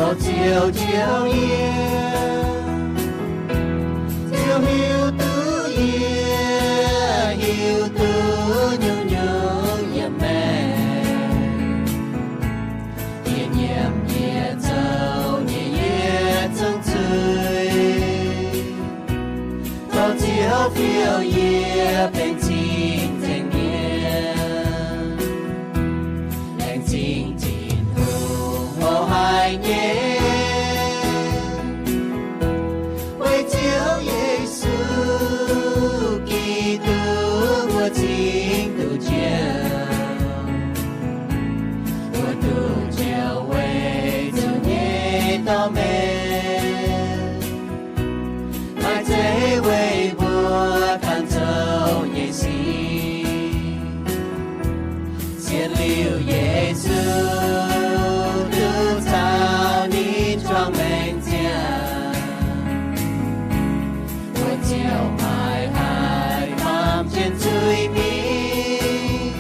Ziouv njoux yie, Ziouv hiuv duqv yie, hiuv duqv nyungc-nyungc yiem maengc. Yie nyiemc yie zoux nyei yietc zungv zuiz, tov Ziouv fiou yie benx cing-nzengc mienh. Laengz zingh Tin-Hungh hoqc haic nyei, weic Ziouv Yesu Giduc mbuo cingx duqv njoux. Mbuo duqv njoux weic zuqc nyei dorh meih, maaih zeiv weic mbuo ganh zoux nyei sic. Sienx liuz Yesu duqv caux ninh juangc maengc ziangh, mbuo ziouc maiv haih baamh jienv zuiz mingh.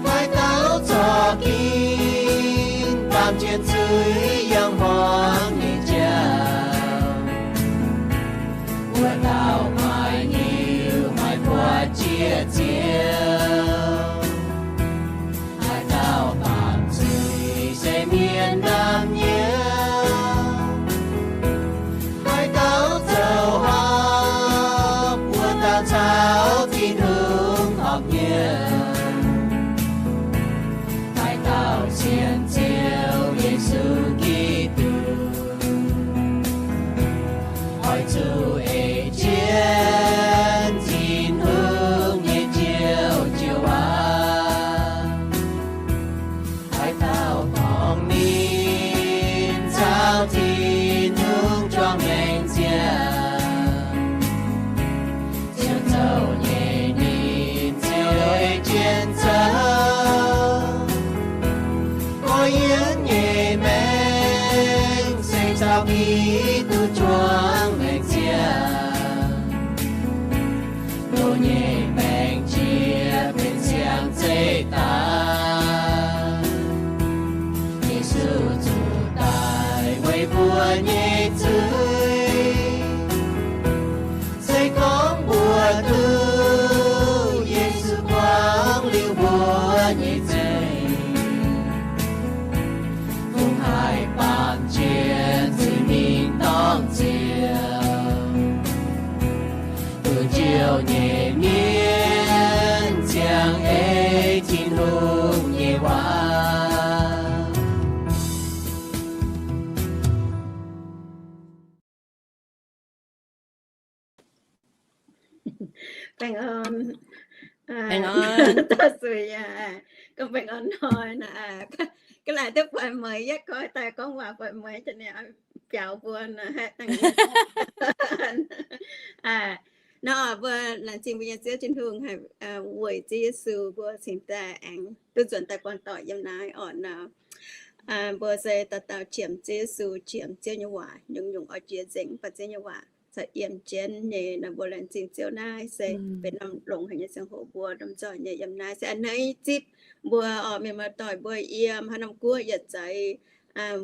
Haaix dauh zorqv ging baamh jienv zuiz yangh hmuangx nyei jauv, wuov dauh maiv hiuv maiv buatc jiex Ziouv. Haaix dauh baamh zuiz se mienh naamh nyouz, haaix dauh zoux horpc, wuov dauh caux Tin-Hungh horpc nyei. Haaix dauh sienx Ziouv Yesu Giduc, oix zuqc ei jienv Tin-Hungh nyei joux jiouv waac. Haaix dauh dorngc ninh caux Tin-Hungh juangc maengc ziangh, ziouc zoux nyei ninh ziouc ei jienv zoux. Gorx-youz nyei maengc se caux Giduc juangc maengc ziangh, loz nyei maengc jiex benx siang-zeih daaih. Yesu zuqc daaih weic mbuo nyei zuiz. Se gorngv mbuo duqv Yesu buangv liuz mbuo nyei zuiz, kungx haih baamh jiex zuiz mingh dorngh Ziouv, duqv njoux nyei mienh ziangh ei Tin-Hungh nyei waac. Baengh orn. Baengh orn. Dorh suix aqv. Gorngv baengh orn hnoi nor, ga'naaiv duqv buatc mueiz, yie goiv daaih gorngv waac buatc mueiz, jiex ninh biaux mbuo nor, haih dangh nor, mbuo laengz zingh mbuo nyei Ziouv Tin-Hungh haih weic Ziouv Yesu mbuo cingx daaih aengx duqv nzuonx daaih buangh doic yiem naaiv orqc nor. Mbuo se dauh dauh qiemx Ziouv Yesu, qiemx Ziouv nyei waac, nyungc-nyungc oix jiex nzengc mv baac Ziouv nyei waac corc yiem jienv nyei nor, mbuo laengz zingh Ziouv. Naaiv se benx norm longx haic nyei ziangh hoc, mbuo lomh nzoih nyei yiem naaiv se a'hneiv zipv mbuo orqc, mienh muoz-doic mbuo yiem haaix norm guoqv yietc zeiz,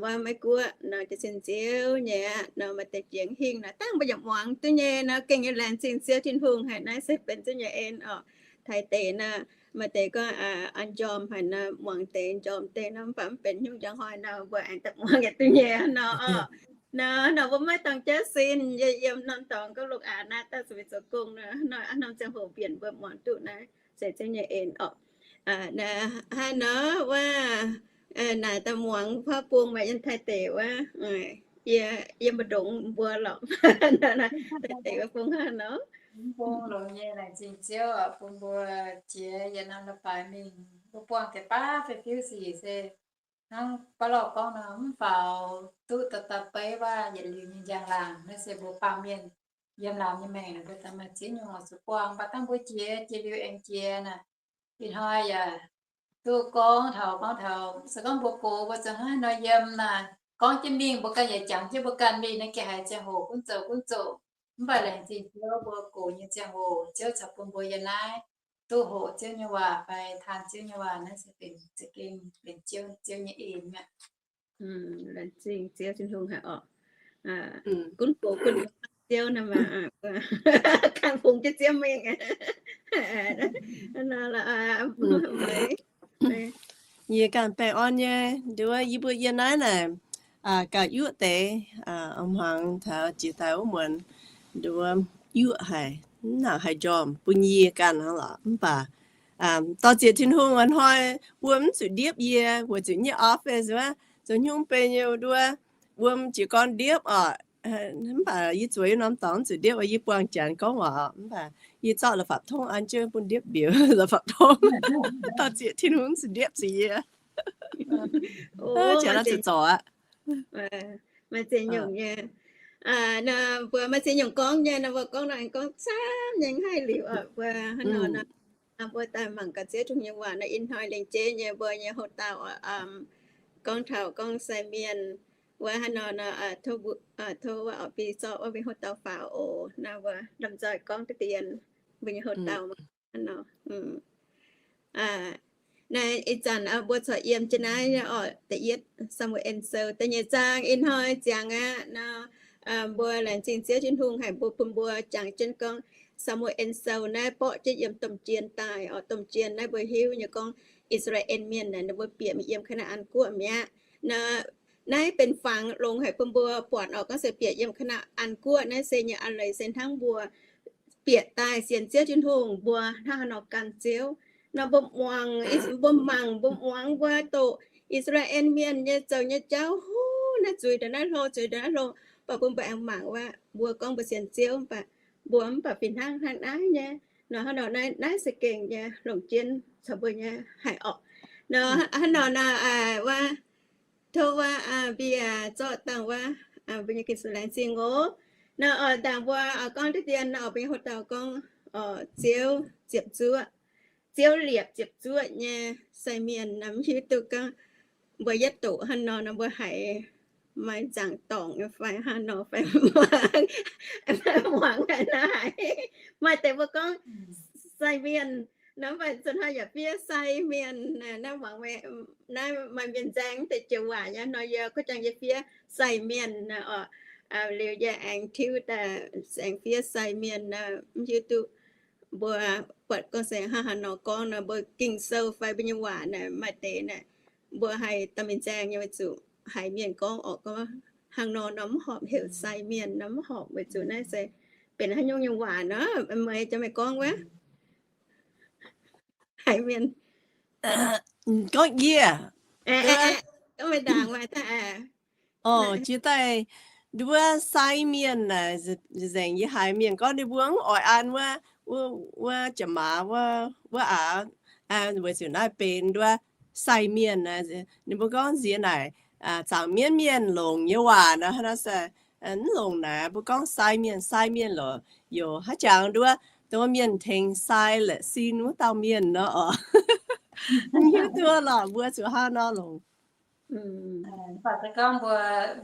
wuov Meiv Guoqv nor, jiez sin Ziouv nyei aqv nor, maaih deix jiex hingh nor, dangh mbuo yaac muangx duqv nyei nor, gengh nyei laengz zingh Ziouv Tin-Hungh haic. Naaiv se benx Ziouv nyei en orqc. Taaih deix nor, maaih deix gorngv an njormh haic nor, muangx deix njormh deix nor, mv baac mv benx nyungc njang hnoi nor, mbuo aengx daaih muangx yietc duqv nyei nor orqc. Nor, nor mbuo maiv dorngc jauv sin, yie yiem norm dorngx gorngv lungh aanx naaiv daaih zuqc zoux gong nor, norm ziangh hoc mbienc mbuo muangx duqv naaiv se Ziouv nyei en orqc. Hnangv nor wuov, naaic daaih muangx faaux bung maaih yiem Taiv deic wuov, yie, yie mbu'ndongx mbuo lorqc. Taiv deic wuov bung hnangv nor. Bung longx nyei, laengz zingh Ziouv bun mbuo jiex yietc norm leiz-baaix mingh, mbuo buangh deix baav fei fiuv sic se hnangv baav lorh gorngv nor, mv faaux duqv dauh dauh beiv waac yietc liuz nyei njang-laangc. Naaiv se mbuo baamh mienh yiem laangz nyei maengc, mbuo daaih maaih ziex nyungc oix zuqc buangh, mv baac dangh mbuo jiex, jiex liuz aengx jiex naaic, ih hnoi yaac duqv gorngv taux, gorngv taux se gorngv mbuo gox mbuo zoux hnangv nor yiem naaic, gorngv jienv mingh mbuo ganh yaac jangx jienv mbuo ganh mingh naaiv, geh haiz ziangh hoc gunv zoux gunv zoqc. Mv baac laengz zingh Ziouv, mbuo gox nyei ziangh hoc Ziouv caux bun mbuo yiem naaiv duqv hoqc Ziouv nyei waac fai taan Ziouv nyei waac, naaiv se benx za'gengh benx Ziouv, Ziouv nyei en mi'aqv. Laengz zingh Ziouv Tin-Hungh haic orqc. Gunv gox gunv ziouv naaiv maah, kangv fungx jienv Ziouv mingh. Yie ganh baengh orn nyei, nduov yie mbuo yiem naaiv naaic, gauh yuoqv deix, hmuangx taux jiex daaih wuov muonz, nduov yuoqv haic, mv nangc haih njormh bun yie ganh hnangv lorqc. Mv baac dorh zieqc Tin-Hungh hnoi mbuo mv zuqc ndiepv yie, weic zuqc nyei office wuov zoux hnyungv bei nyei nduov, wuom jiez gorn ndiepv orqc. Mv baac yie zueiz yie norm dorngx mv zuqc ndiepv, yie buangh janx gorngv waac, mv baac yie zorqv la'fapv tongv an jienv bun ndiepv mbiouc la'fapv tongv. Dorh zieqc Tin-Hungh mv zuqc ndiepv zuqc yie. Jiex la'zuqc zorc aqv. Maaih ziex nyungc nyei. Mbuo maaih ziex nyungc gorngv nyei nor, mbuo gorngv nor aengx gorngv camv nyei haih liuz oc. Mbuo hnangv nor nor, mbuo daaih mangc gaax Ziouv Tin-Hungh nyei waac nor, ih hnoi lengc jeiv nyei mbuo nyei houx-dauh oc, gorngv taux gorngv sai mienh wuov hnangv nor nor, tov wuov orqc, bi zorqv wuov mbuo nyei houx-dauh faaux oc. Naaiv mbuo lomh nzoih gorngv diqv dien mbuo nyei houx-dauh hnangv nor. Naaiv ih zanc mbuo corc yiem jienv naaiv oc, da'yietv Saa^mu^en Sou da'nyeic zaang ih hnoi ziangx aqv nor, mbuo laengz zingh Ziouv Tin-Hungh haic mbuo bun mbuo jangx jienv gorngv Saa^mu^en Sou naaiv borqv jienv yiem domh jien daaih oc. Domh jien naaiv mbuo hiuv nyei gorngv I^saa^laa^en Mienh naaic ninh mbuo bieqc mingh yiem Kaa^naa^an Guoqv mi'aqv. Naaiv benx fangx longx haic bun mbuo buatc oc. Gorngv se bieqc yiem Kaa^naa^an Guoqv naaiv se nyei a'leiz se hnangv mbuo bieqc daaih sienx Ziouv Tin-Hungh mbuo hnangv haaix nor gan Ziouv nor, mbuo muangx, mbuo mangc, mbuo muangx mbuo doqc I^saa^laa^en Mienh nyei zoux nyei jauv, huv, naaiv zuiz ndongc naaiv hlo, zuiz ndongc naaiv hlo, mv baac bun mbuo aengx mangc wuov, mbuo gorngv mbuo sienx Ziouv mv baac mbuo mv baac fih hnangv hnangv naaiv nyei nor, hnangv nor naaiv, naaiv se gengh nyei longc jienv caux mbuo nyei haic orqc. Nor hnangv nor nor, wuov, tov wuov, mbiac zorqv dangh wuov, mbuo nyei gengh sou laengz zingh oc. Nor oc, ndaangc mbuo gorngv diqv dien nor, mbuo nyei houx-dauh gorngv, Ziouv ziepc zuoqv, Ziouv liepc ziepc zuoqv nyei sai mienh nor, mv hiuv duqv gorngv mbuo yietv doqc hnangv nor nor mbuo haiz maaih nzaangc dorngc nyei fai hnangv nor fai muangx naaiv haiz maaih deix mbuo gorngv sai mienh nor, mv baac zuqc hnoi yaac fiev sai mienh. Naaiv muangx, naaiv maaih mienh nzaeng deix joux waac nyei nor, yie kuv jangx yie fiev sai mienh oc. Liuz yie aengx tiuv daaih aengx fiev sai mienh, mv hiuv duqv mbuo buatc gorngv se hnangv haaix nor gorngv nor, mbuo Ging-Sou fai mbuo nyei waac naaic maaih deix naaic mbuo haih dorh mingh nzaeng nyei weic zuqc haiz mienh gorngv orqc, gorngv hnangv nor nor mv horpc, heuc sai mienh nor mv horpc, weic zuqc naaiv se benx haaix nyungc nyei waac nor, meih jangx meih gorngv wuov. Haiz mienh gorngv yie, gorngv meih ndaangc maaih daaih. Oc, jiex daaih nduov sai mienh naaic, nzengc yie haiz mienh gorngv ninh mbuo mv oix an wuov, wuov jaax maaz wuov, wuov aav, weic zuqc naaiv benx nduov sai mienh. Ninh mbuo gorngv nziex naaic zaangc mienv mienh longc nyei waac nor, hnangv nor se mv longc naaic. Mbuo gorngv sai mienh, sai mienh lorqc, yaac haaix jangx nduov dongh mienh tengx sai la'sin wuov dauh mienh nor oc. Mv hiuv duqv lorqc mbuo zuqc hnangv nor longc. Mv baac se gorngv mbuo,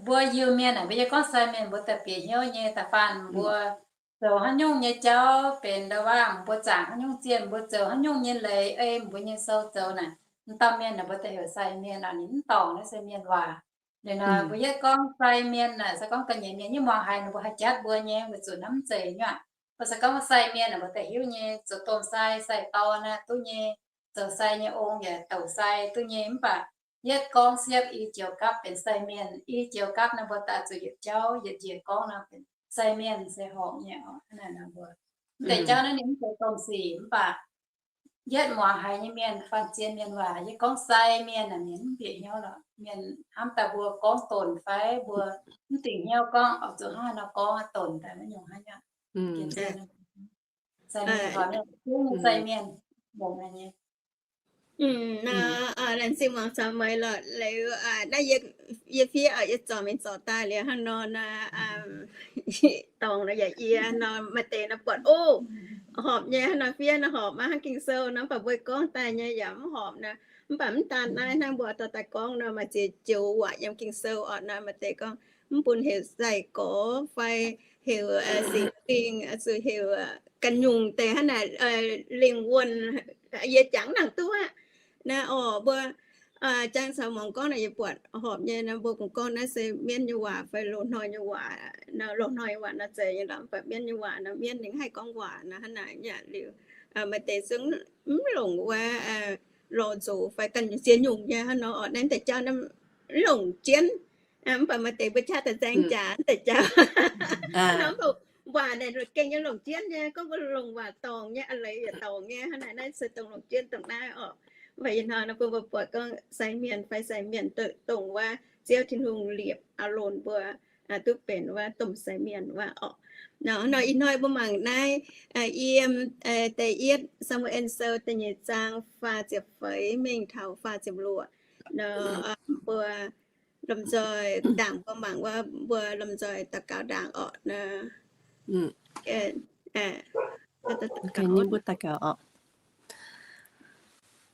mbuo Iu-Mienh aah, mbuo yie gorngv sai mienh mbuo daaih bieqc hnyouv nyei. Da'faanh mbuo zoux haaix nyungc nyei jauv benx ndau-waac, mbuo zaangc haaix nyungc zienh, mbuo zoux haaix nyungc nyei leiz ei mbuo nyei sou zoux naaic, m'dauh mienh naaic mbuo daaih heuc sai mienh oc, ninh mv dorngc naaiv se mienh waac. Liuz nor mbuo yietv gorngv sai mienh naaic, se gorngv ga'nyiec mienh yie muangx haiz ninh mbuo haih jatv mbuo nyei, weic zuqc naaiv mv zeiz nyuoqc. Mbuo se gorngv sai mienh naaic mbuo daaih hiuv nyei, zoux domh sai, sai-dorn naaic duqv nyei, zoux sai nyei ong yaac douc sai duqv nyei. Mv baac yietv gorngv siepv i joux gapv benx sai mienh, i joux gapv naaiv mbuo daaih zuqc yietc jauv yietc njiec gorngv nor benx sai mienh se horpc nyei oc. Hnangv naaic nor mbuo mv deix jauv naaiv ninh mv zeiz domh sic, mv baac yietv muangx haiz nyei mienh, faanh zien mienh waac, yietv gorngv sai mienh naaic mienh mv bieqc hnyouv lorqc. Mienh hnamv daaih mbuo gorngv donc fai mbuo mv dingc hnyouv gorngv oix zuqc hnangv haaix nor gorngv, donc daaih maiv nyungc haaix nyungc. Sai mienh, sai mienh, laengz zingh muangx caux meih lorqc. Liuz naaiv yie fiev oc, yie zorc mingh zorc daaih liuz hnangv nor naaiv, dorngx nor yaac yie nor maaih deix nor buatc, o, horpc nyei, hnangv nor fiev nor horpc maiv hnangv Ging-Sou nor, mv baac mbuo gorngv daaih nyei yaac mv horpc nor. Mv baac mv daan naaiv, hnangv mbuo dorh daaih gorngv nor, maaih ziex joux waac yiem Ging-Sou oc nor, maaih deix gorngv mv bun heuc sai-gorx fai heuc singx fingx, zuqc heuc ganh nyungc deix hnangv naaic, lingh wuonh, yie jangx nangc duqv aqv. Naaiv oc, mbuo Jang caux muangx gorngv naaic yie buatc horpc nyei nor, mbuo gorngv naaiv se mienv nyei waac fai loz-hnoi nyei waac. Loz-hnoi nyei waac nor zeiz nyei lorqc, mv baac mienv nyei waac nor mienv ninh haih gorngv waac nor hnangv naaic nyei liuz, maaih deix zungv mv longc wuov lorz nzox fai ganh ziex nyungc nyei hnangv nor orqc. Naaiv deix jauv mv longc jienv, mv baac maaih deix mbuo qaqv daaih nzaeng jaax deix jauv. Mv baac waac naaic gengh nyei longc jienv nyei, gorngv mbuo longc waac dorngc nyei, a'leiz yaac dorngc nyei hnangv naaic. Naaiv se dongh longc jienv dongh naaiv orqc. Mv baac ih hnoi nor bun mbuo buatc gorngv sai mienh fai sai mienh dongh wuov Ziouv Tin-Hungh liepc Aalon mbuo duqv benx wuov domh sai mienh wuov orqc. Nor ih hnoi mbuo mangc naaiv yiem da'yietv Saa^mu^en Sou da'nyeic zaang faah ziepc feix mingh taux faah ziepc luoqc. Nor mbuo lomh nzoih ndaangc mbuo mangc wuov, mbuo lomh nzoih daux gaux ndaangc orqc. Mbuo daux gaux orqc.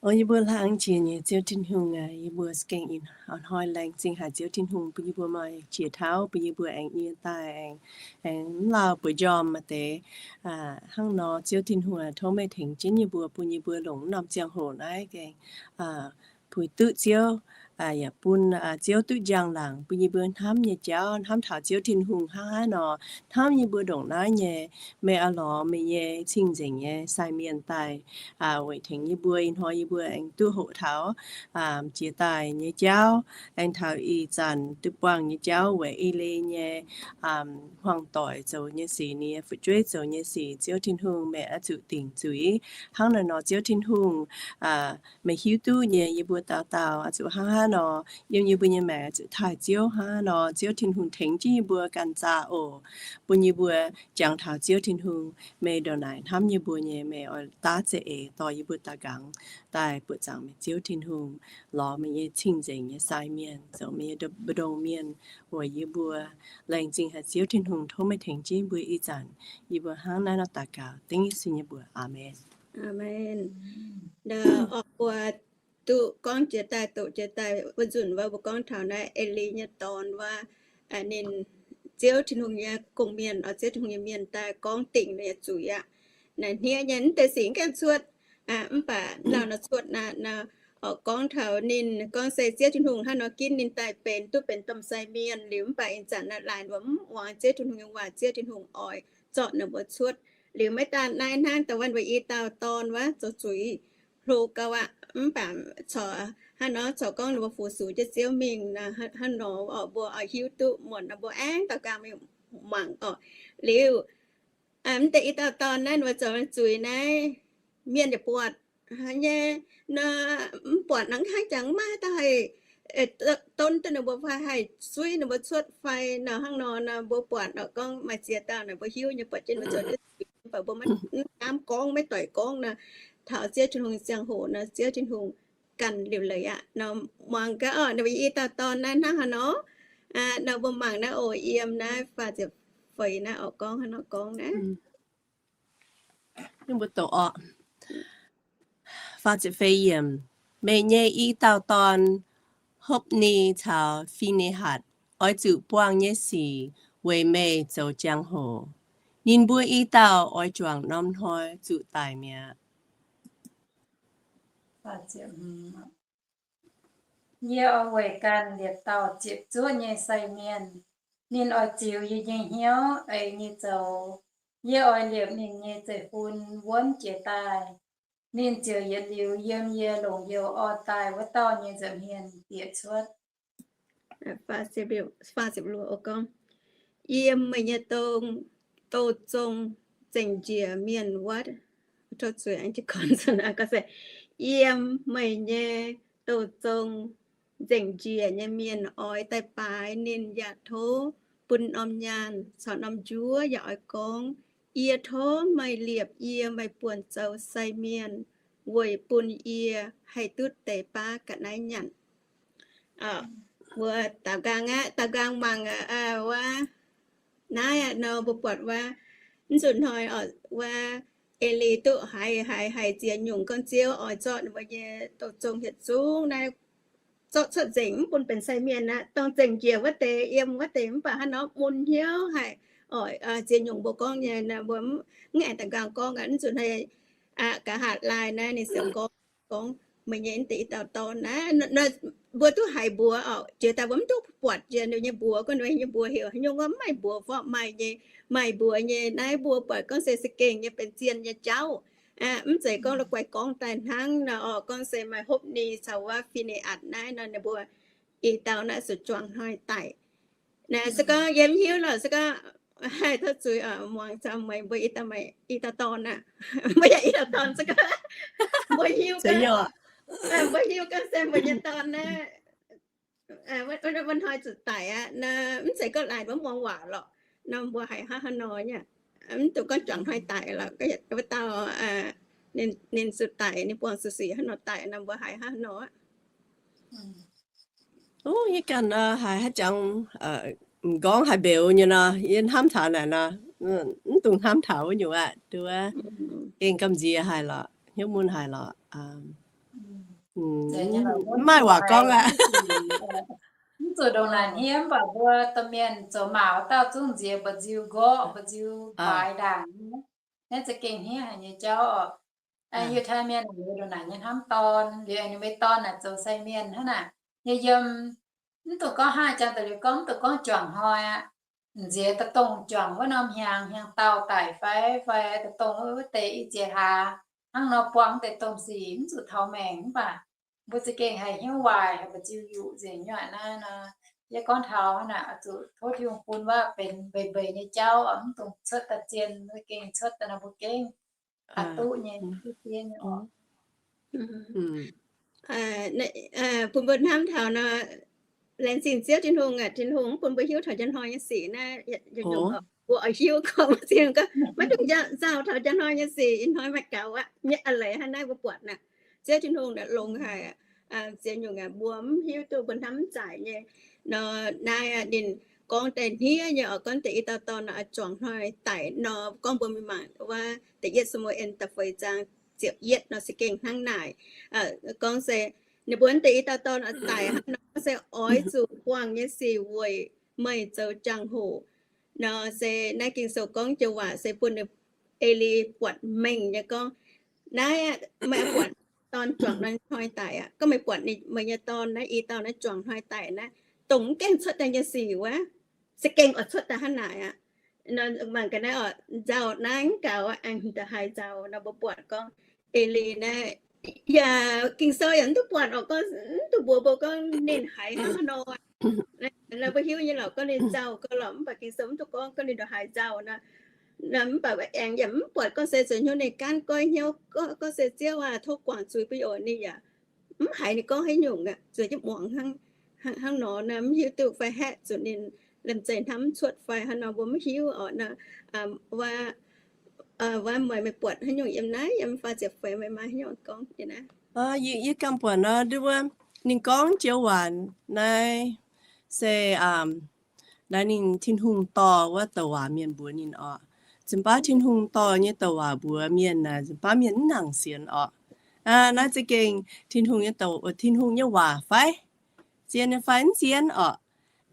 O yie mbuo laangz jiex nyei Ziouv Tin-Hungh aac, yie mbuo gengh ih hnoi laengz zingh haic Ziouv Tin-Hungh bun yie mbuo maaih qiex tauv, bun yie mbuo aengx nie daaih aengx, aengx mv lauh bueix njormh maaih deix hnangv nor. Ziouv Tin-Hungh aac, tov meih tengx jienv yie mbuo, bun yie mbuo longc norm ziangh hoc naaiv gengh puix duqv Ziouv, yaac bun Ziouv duqv njang-laangc bun yie mbuo hnamv nyei jauv, hnamv taux Ziouv Tin-Hungh hnangv haaix nor, hnamv yie mbuo ndongc naaiv nyei. Meih oix lorz meih nyei cing-nzengc nyei sai mienh daaih weic tengx yie mbuo. Ih hnoi yie mbuo aengx duqv hoqc taux jiex daaih nyei jauv, aengx taux ih zanc duqv buangh nyei jauv weic E^li nyei hmuangx-doic zoux nyei sic, ninh nyei fu'jueiv zoux nyei sic. Ziouv Tin-Hungh, meih oix zuqc dingc zuiz hnangv naaiv nor. Ziouv Tin-Hungh, meih hiuv duqv nyei, yie mbuo dauh dauh oix zuqc hnangv haaix nor yiem yie mbuo nyei maengc oix zuqc taaih Ziouv hnangv haaix nor. Ziouv Tin-Hungh, tengx jienv yie mbuo ganh zaah oc, bun yie mbuo jangx taux Ziouv Tin-Hungh. Meih ndongc naaic hnamv yie mbuo nyei, meih oix daav za'eix dorh yie mbuo daaih nqangx daaih buoqc zaangc meih Ziouv Tin-Hungh, lorz meih nyei cing-nzengc nyei sai mienh zoux meih nyei mbu'ndongx mienh weic yie mbuo. Laengz zingh haic Ziouv Tin-Hungh, tov meih tengx jienv yie mbuo ih zanc. Yie mbuo hnangv naaiv nor daux gaux dengv Yesu nyei mbuox. Aamen. Aamen. Nor mbuo duqv gorngv jiex daaih, doqc jiex daaih wuov nzunc wuov, mbuo gorngv taux naaiv E^li nyei dorn wuov, ninh Ziouv Tin-Hungh nyei gong-mienh, oix Ziouv Tin-Hungh nyei mienh daaih gorngv dingc ninh nyei zuiz aqv. Naaiv hniev nyei mv deix sic mv gaengh cuotv, mv baac lauh nor cuotv naaiv nor, oix gorngv taux ninh gorngv se Ziouv Tin-Hungh hnangv nor ginv ninh daaih benx, duqv benx domh sai mienh liuz, mv baac ih zanc naaiv laaix mbuo mv muangx Ziouv Tin-Hungh nyei waac, Ziouv Tin-Hungh oix zorqv ninh mbuo cuotv. Liuz maiv daan naaiv hnangv, da'wuov mbuo i dauh dorn wuov zoux zuiz hlo gau aqv, mv baac corc hnangv nor corc gorngv ninh mbuo fu-sux jienv Ziouv mingh hnangv nor, mbuo oix hiuv duqv muonc nor mbuo aengx daux gaux mingh mangc orqc. Liuz mv deix i dauh dorn naaiv ninh mbuo zoux zuiz naaiv, mienh yaac buatc nyei nor, mv buatc nor hnangv jangx maiv haaix dauh haih donv duqv ninh mbuo fai haih suiv ninh mbuo cuotv fai nor hnangv nor, nor mbuo buatc nor gorngv maaih ziex dauh naaic mbuo hiuv nyei buatc jienv mbuo zoux jienv zuiz, mv baac mbuo maiv hnamv gorngv, maiv doic gorngv nor, taux Ziouv Tin-Hungh ziangh hoc nor Ziouv Tin-Hungh ganh liuc leiz aqv. Nor muangx gaax orqc, ninh mbuo i dauh dorn naaiv hnangv haaix nor, nor mbuo mangc naaiv oc, yiem naaiv faah ziepc feix naaiv oc, gorngv hnangv nor gorngv naaiv. Mbuo doqc orqc. Faah ziepc feix yiemc. Meih nyei i dauh dorn, Hopv^ni caux Fi^ne^hatc, oix zuqc buangh nyei sic weic meih zoux jangx-hoc. Ninh mbuo i dauh oix juangc norm hnoi zuqc daic mi'aqv. Yie oix weic ganh liepc dauh ziepc zuoqv nyei sai mienh. Ninh oix ziux yie nyei hnyouv eix nyei zoux. Yie oix liepc ninh nyei zeiv-fun wuonv jiez daaih. Ninh ziouc yietc liuz yiem yie longc youh orn daaih wuov dauh nyei nza'hmien bieqc cuotv. Yiem meih nyei douz-zong zengc njiec mienh wuov, yiem meih nyei douz-zong nzengc njiec nyei mienh oix daaih baaix ninh, yaac tov bun norm nyaanh caux norm njuov, yaac oix gorngv, Yie tov meih liepc yie meih buonc zoux sai mienh, weic bun yie haih duqv deix baav ga'naaiv nyanc. Mbuo daaux nqaang aqv, daaux nqaang mangc wuov, naaiv nor mbuo buatc wuov, mv zuqc hnoi oc, wuov E^li duqv haiz haiz haiz ziex nyungc gorngv Ziouv oix zorqv ninh mbuo nyei douz-zong yietc zungv naaiv zorqv cuotv nzengc, mv bun benx sai mienh aqv. Dongh zengc njiec wuov deix, yiem wuov deix mv baac hnangv nor mun hnyouv haic. Oc, ziex nyungc mbuo gorngv nyei, mbuo mv aengx daaux nqaang gorngv aqv. Mv zuqc hnoi, nqa'haav laai naaiv ninh ziouc gorngv, gorngv meih nyei deix i dauh dorn naaiv, mbuo duqv haiz mbuox oc, jiex daaih mbuo mv duqv buatc jiex ninh nyei mbuox, gorngv ninh nyei mbuox heuc haaix nyungc, mv maaih mbuox, mv maaih nyei, maaih mbuox nyei. Naaiv mbuo buatc gorngv se za'gengh nyei benx zien nyei jauv. Mv zeiz gorngv la'guaih gorngv daaih hnangv nor oc, gorngv se maaih Hopni caux wuov Fi^ne^atc naaiv nor, ninh mbuo i dauh naaiv zuqc juangc hnoi daic. Naaiv se gorngv yie mv hiuv lorqc, se gorngv haih tov zuiz oc, muangx caux meih mbuo i dauh, i dauh dorn aqv. Mbuo yaac i dauh dorn se gorngv mbuo hiuv, mbuo hiuv gorngv se mbuo nyei dorn naaiv wuov hnoi zuqc daic aqv. Naaiv mv zeiz gorngv laaix mbuo mv muangx waac lorqc. Nor mbuo haiz hnangv haaix nor nyei, mv dungx gorngv juangc hnoi daic lorqc, wuov dauh ninh zuqc daic, ninh buangh zuqc sic hnangv nor daic nor, mbuo haiz hnangv haaix nor aqv. Yie ganh haiz haaix jangx m'nqorngv haiz mbeux nyei nor, yie hnamv taux naaic nor, mv dungx hnamv taux wuov nyungc aqv. Duqv gengh gamh nziex haic lorqc, hnyouv mun haic lorqc. Mv maaih waac gorngv aqv. Mv zuqc ndongc naaic hniev, mv baac mbuo domh mienh zoux maac wuov dauh zungv nziex mba'nziu nqorqv, mba'nziu baaix ndaangc. Naaiv za'gengh hniev haic nyei jauv oc. Yiutai mienh liuz ndongc naaic nyei hnamv dorn, liuz ninh mbuo dorn naaic zoux sai mienh hnangv naaic, yie yiem mv dungx gorngv hnangv jangx da'liuz gorngv, mv dungx gorngv juangc hnoi aqv. Nziex da'dongh juangc wuov norm hnyangx, hnyangx-daauh daic fai, fai da'dongh wuov deix ih ziex hlaax hnangv nor buangh deix domh sic mv zuqc taux maengc, mv baac mbuo za'gengh haih hnyouv waaic, haih mba'nziu yuqc nzengc nyei aqv. Naaiv nor yie gorngv taux naaic, zuqc tov Tin-Hungh bun wuov benx mbeix mbeix nyei jauv, mv dungx cuotv daaih zien, mbuo gengh cuotv daaih nor mbuo gengh duqv nyei, duqv dien nyei oc. Bun mbuo hnamv taux nor, laengz zingh Ziouv Tin-Hungh aqv. Tin-Hungh mv bun mbuo hiuv taux njang hnoi nyei sic naaiv, mbuo oix hiuv gorngv Ziouv Tin-Hungh gorngv maiv dungx nzauh taux njang hnoi nyei sic, ih hnoi maaih gaux aqv. Mv a'leiz hnangv naaiv mbuo buatc naaic, Ziouv Tin-Hungh naaic longx haic. Ziex nyungc aqv, mbuo mv hiuv duqv, mbuo hnamv mv zaic nyei. Nor naaiv ninh gorngv daaih hniev nyei oc, gorngv deix i dauh dorn nor, juangc hnoi daic nor, gorngv mbuo mingh mangc wuov da'yietv Saa^mu^en da'feix zaang ziepc yietv nor se gengh hnangv naaic. Gorngv se ninh mbuo deix i dauh dorn nor daic nor, se oix zuqc buangh nyei sic weic meih zoux jangx-hoc. Nor se naaiv Ging-Sou gorngv joux waac se bun ninh, Eli buatc mengh nyei gorngv, naaiv meih buatc dorn juangc nor hnoi daic aqv, gorngv meih buatc meih nyei dorn naaiv, i dauh naaiv juangc hnoi daic naaiv, dongh mv gaengh cuotv daaih nyei sic wuov, se gengh oix cuotv daaih hnangv naaic aqv. Mangc gaax naaiv oc, nzauh naaiv gaux aengx ndongc haaix nzauh nor, mbuo buatc gorngv Eli naaiv, yaac Ging-Sou yaac mv duqv buatc oc, gorngv mv duqv mbuox mbuo gorngv ninh haiz hnangv haaix nor. Nor mbuo hiuv nyei lorqc, gorngv ninh nzauh gau lorqc, mv baac Ging-Sou mv duqv gorngv, gorngv ninh ndongc haaix nzauh nor. Mv baac aengx yaac mv buatc gorngv se zuqc hnyouv ninh gaanv goiv hnyouv, gorngv se Ziouv aac, tov guangc zuiz bun yie oc, ninh yaac mv haiz ninh gorngv haaix nyungc aqv, zuqc jienv muangx hnangv nor nor, mv hiuv duqv fai haeqv zuqc ninh lemh zeih hnamv cuotv fai hnangv nor, mbuo mv hiuv oc nor. Wuov meih, meih buatc haaix nyungc yiem naaiv, yiem faah ziepc feix meih maaih haaix nyungc gorngv naaiv? Yie ganh buatc nor, ninh gorngv joux waac naaiv se naaiv ninh Tin-Hungh dorh wuov douc waac mienh mbuox ninh oc. Nzunc baav Tin-Hungh dorh nyei douc waac mbuox mienh naaic, nzunc baav mienh mv nangc sienx oc. Naaiv za'gengh Tin-Hungh nyei douc, Tin-Hungh nyei waac fai? Zien nyei fai mv zien oc?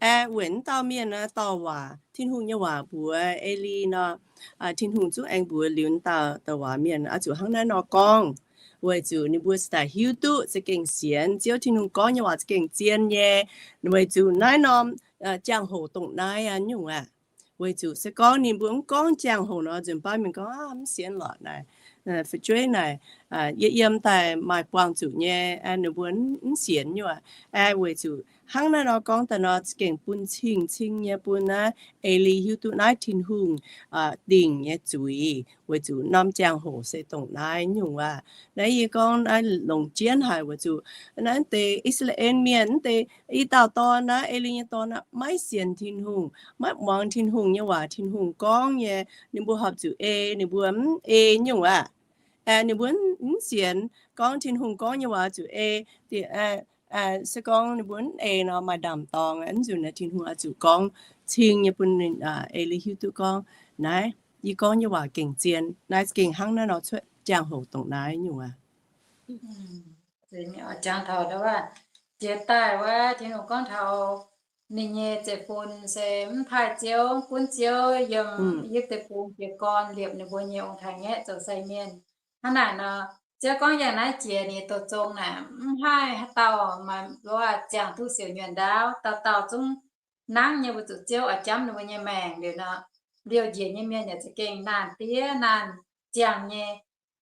Aeqv, weic naaiv dauh mienh dorh waac, Tin-Hungh nyei waac mbuox Eli nor, Tin-Hungh zungv aengx mbuox liuz naaiv dauh douc waac mienh oix zuqc hnangv naaiv nor gorngv, weic zuqc ninh mbuo cingx daaih hiuv duqv za'gengh sienx Ziouv. Tin-Hungh gorngv nyei waac za'gengh zien nyei, weic zuqc naaiv norm jangx-hoc dongh naaiv aqv nyungc aqv. Weic zuqc se gorngv ninh mbuo mv gorngv jangx-hoc nor, nzunc baav mienh gorngv, mv sienx lorqc naaic, fu'jueiv naaic, yie yiem daaih maaih buangh zuqc nyei, ninh mbuo mv sienx nyungc aqv. Weic zuqc hnangv naaiv nor gorngv daaih nor, za'gengh bun cing-cing nyei bun naaiv Eli hiuv duqv naaiv Tin-Hungh dingc nyei zuiz, weic zuqc norm jangx-hoc se dongh naaiv nyungc aqv. Naaiv yie gorngv naaiv longc jienv haic weic zuqc naaiv deix I^saa^laa^en Mienh, naaiv deix i dauh dorn naaiv, Eli nyei dorn aqv, maiv sienx Tin-Hungh, maiv muangx Tin-Hungh nyei waac. Tin-Hungh gorngv nyei, ninh mbuo horpc zuqc ei, ninh mbuo mv ei nyungc aqv. Ninh mbuo mv sienx gorngv Tin-Hungh gorngv nyei waac zuqc ei. Se gorngv ninh mbuo mv ei nor, maaih ndaamv-dorngx, mv nzunc naaiv Tin-Hungh oix zuqc gorngv cing nyei bun ninh, Eli hiuv duqv gorngv, naaiv yie gorngv nyei waac gengh zien. Naaiv gengh hnangv naaiv nor cuotv jangx-hoc dongh naaiv nyungc aqv. Jangx taux jiex daaih wuov, Tin-Hungh gorngv taux ninh nyei zeiv-fun se mv taaih Ziouv, gunv Ziouv yiem Yipv deic-bung jiez gorn liepc ninh mbuo nyei ong-taaix-ngaeqv zoux sai mienh. Hnangv naaic nor, Ziouv gorngv yangh naaiv jiex ninh douz zong naaic, mv haih haaix dauh maaih ziangh duqv siouc nyuonh ndaauv. Dauh dauh zungv nangv nyei mbuo zuqc Ziouv oix jamv ninh mbuo nyei maengc liuz nor, liouh njiec nyei mienh yaac za'gengh naanh diev naanh ziangh nyei.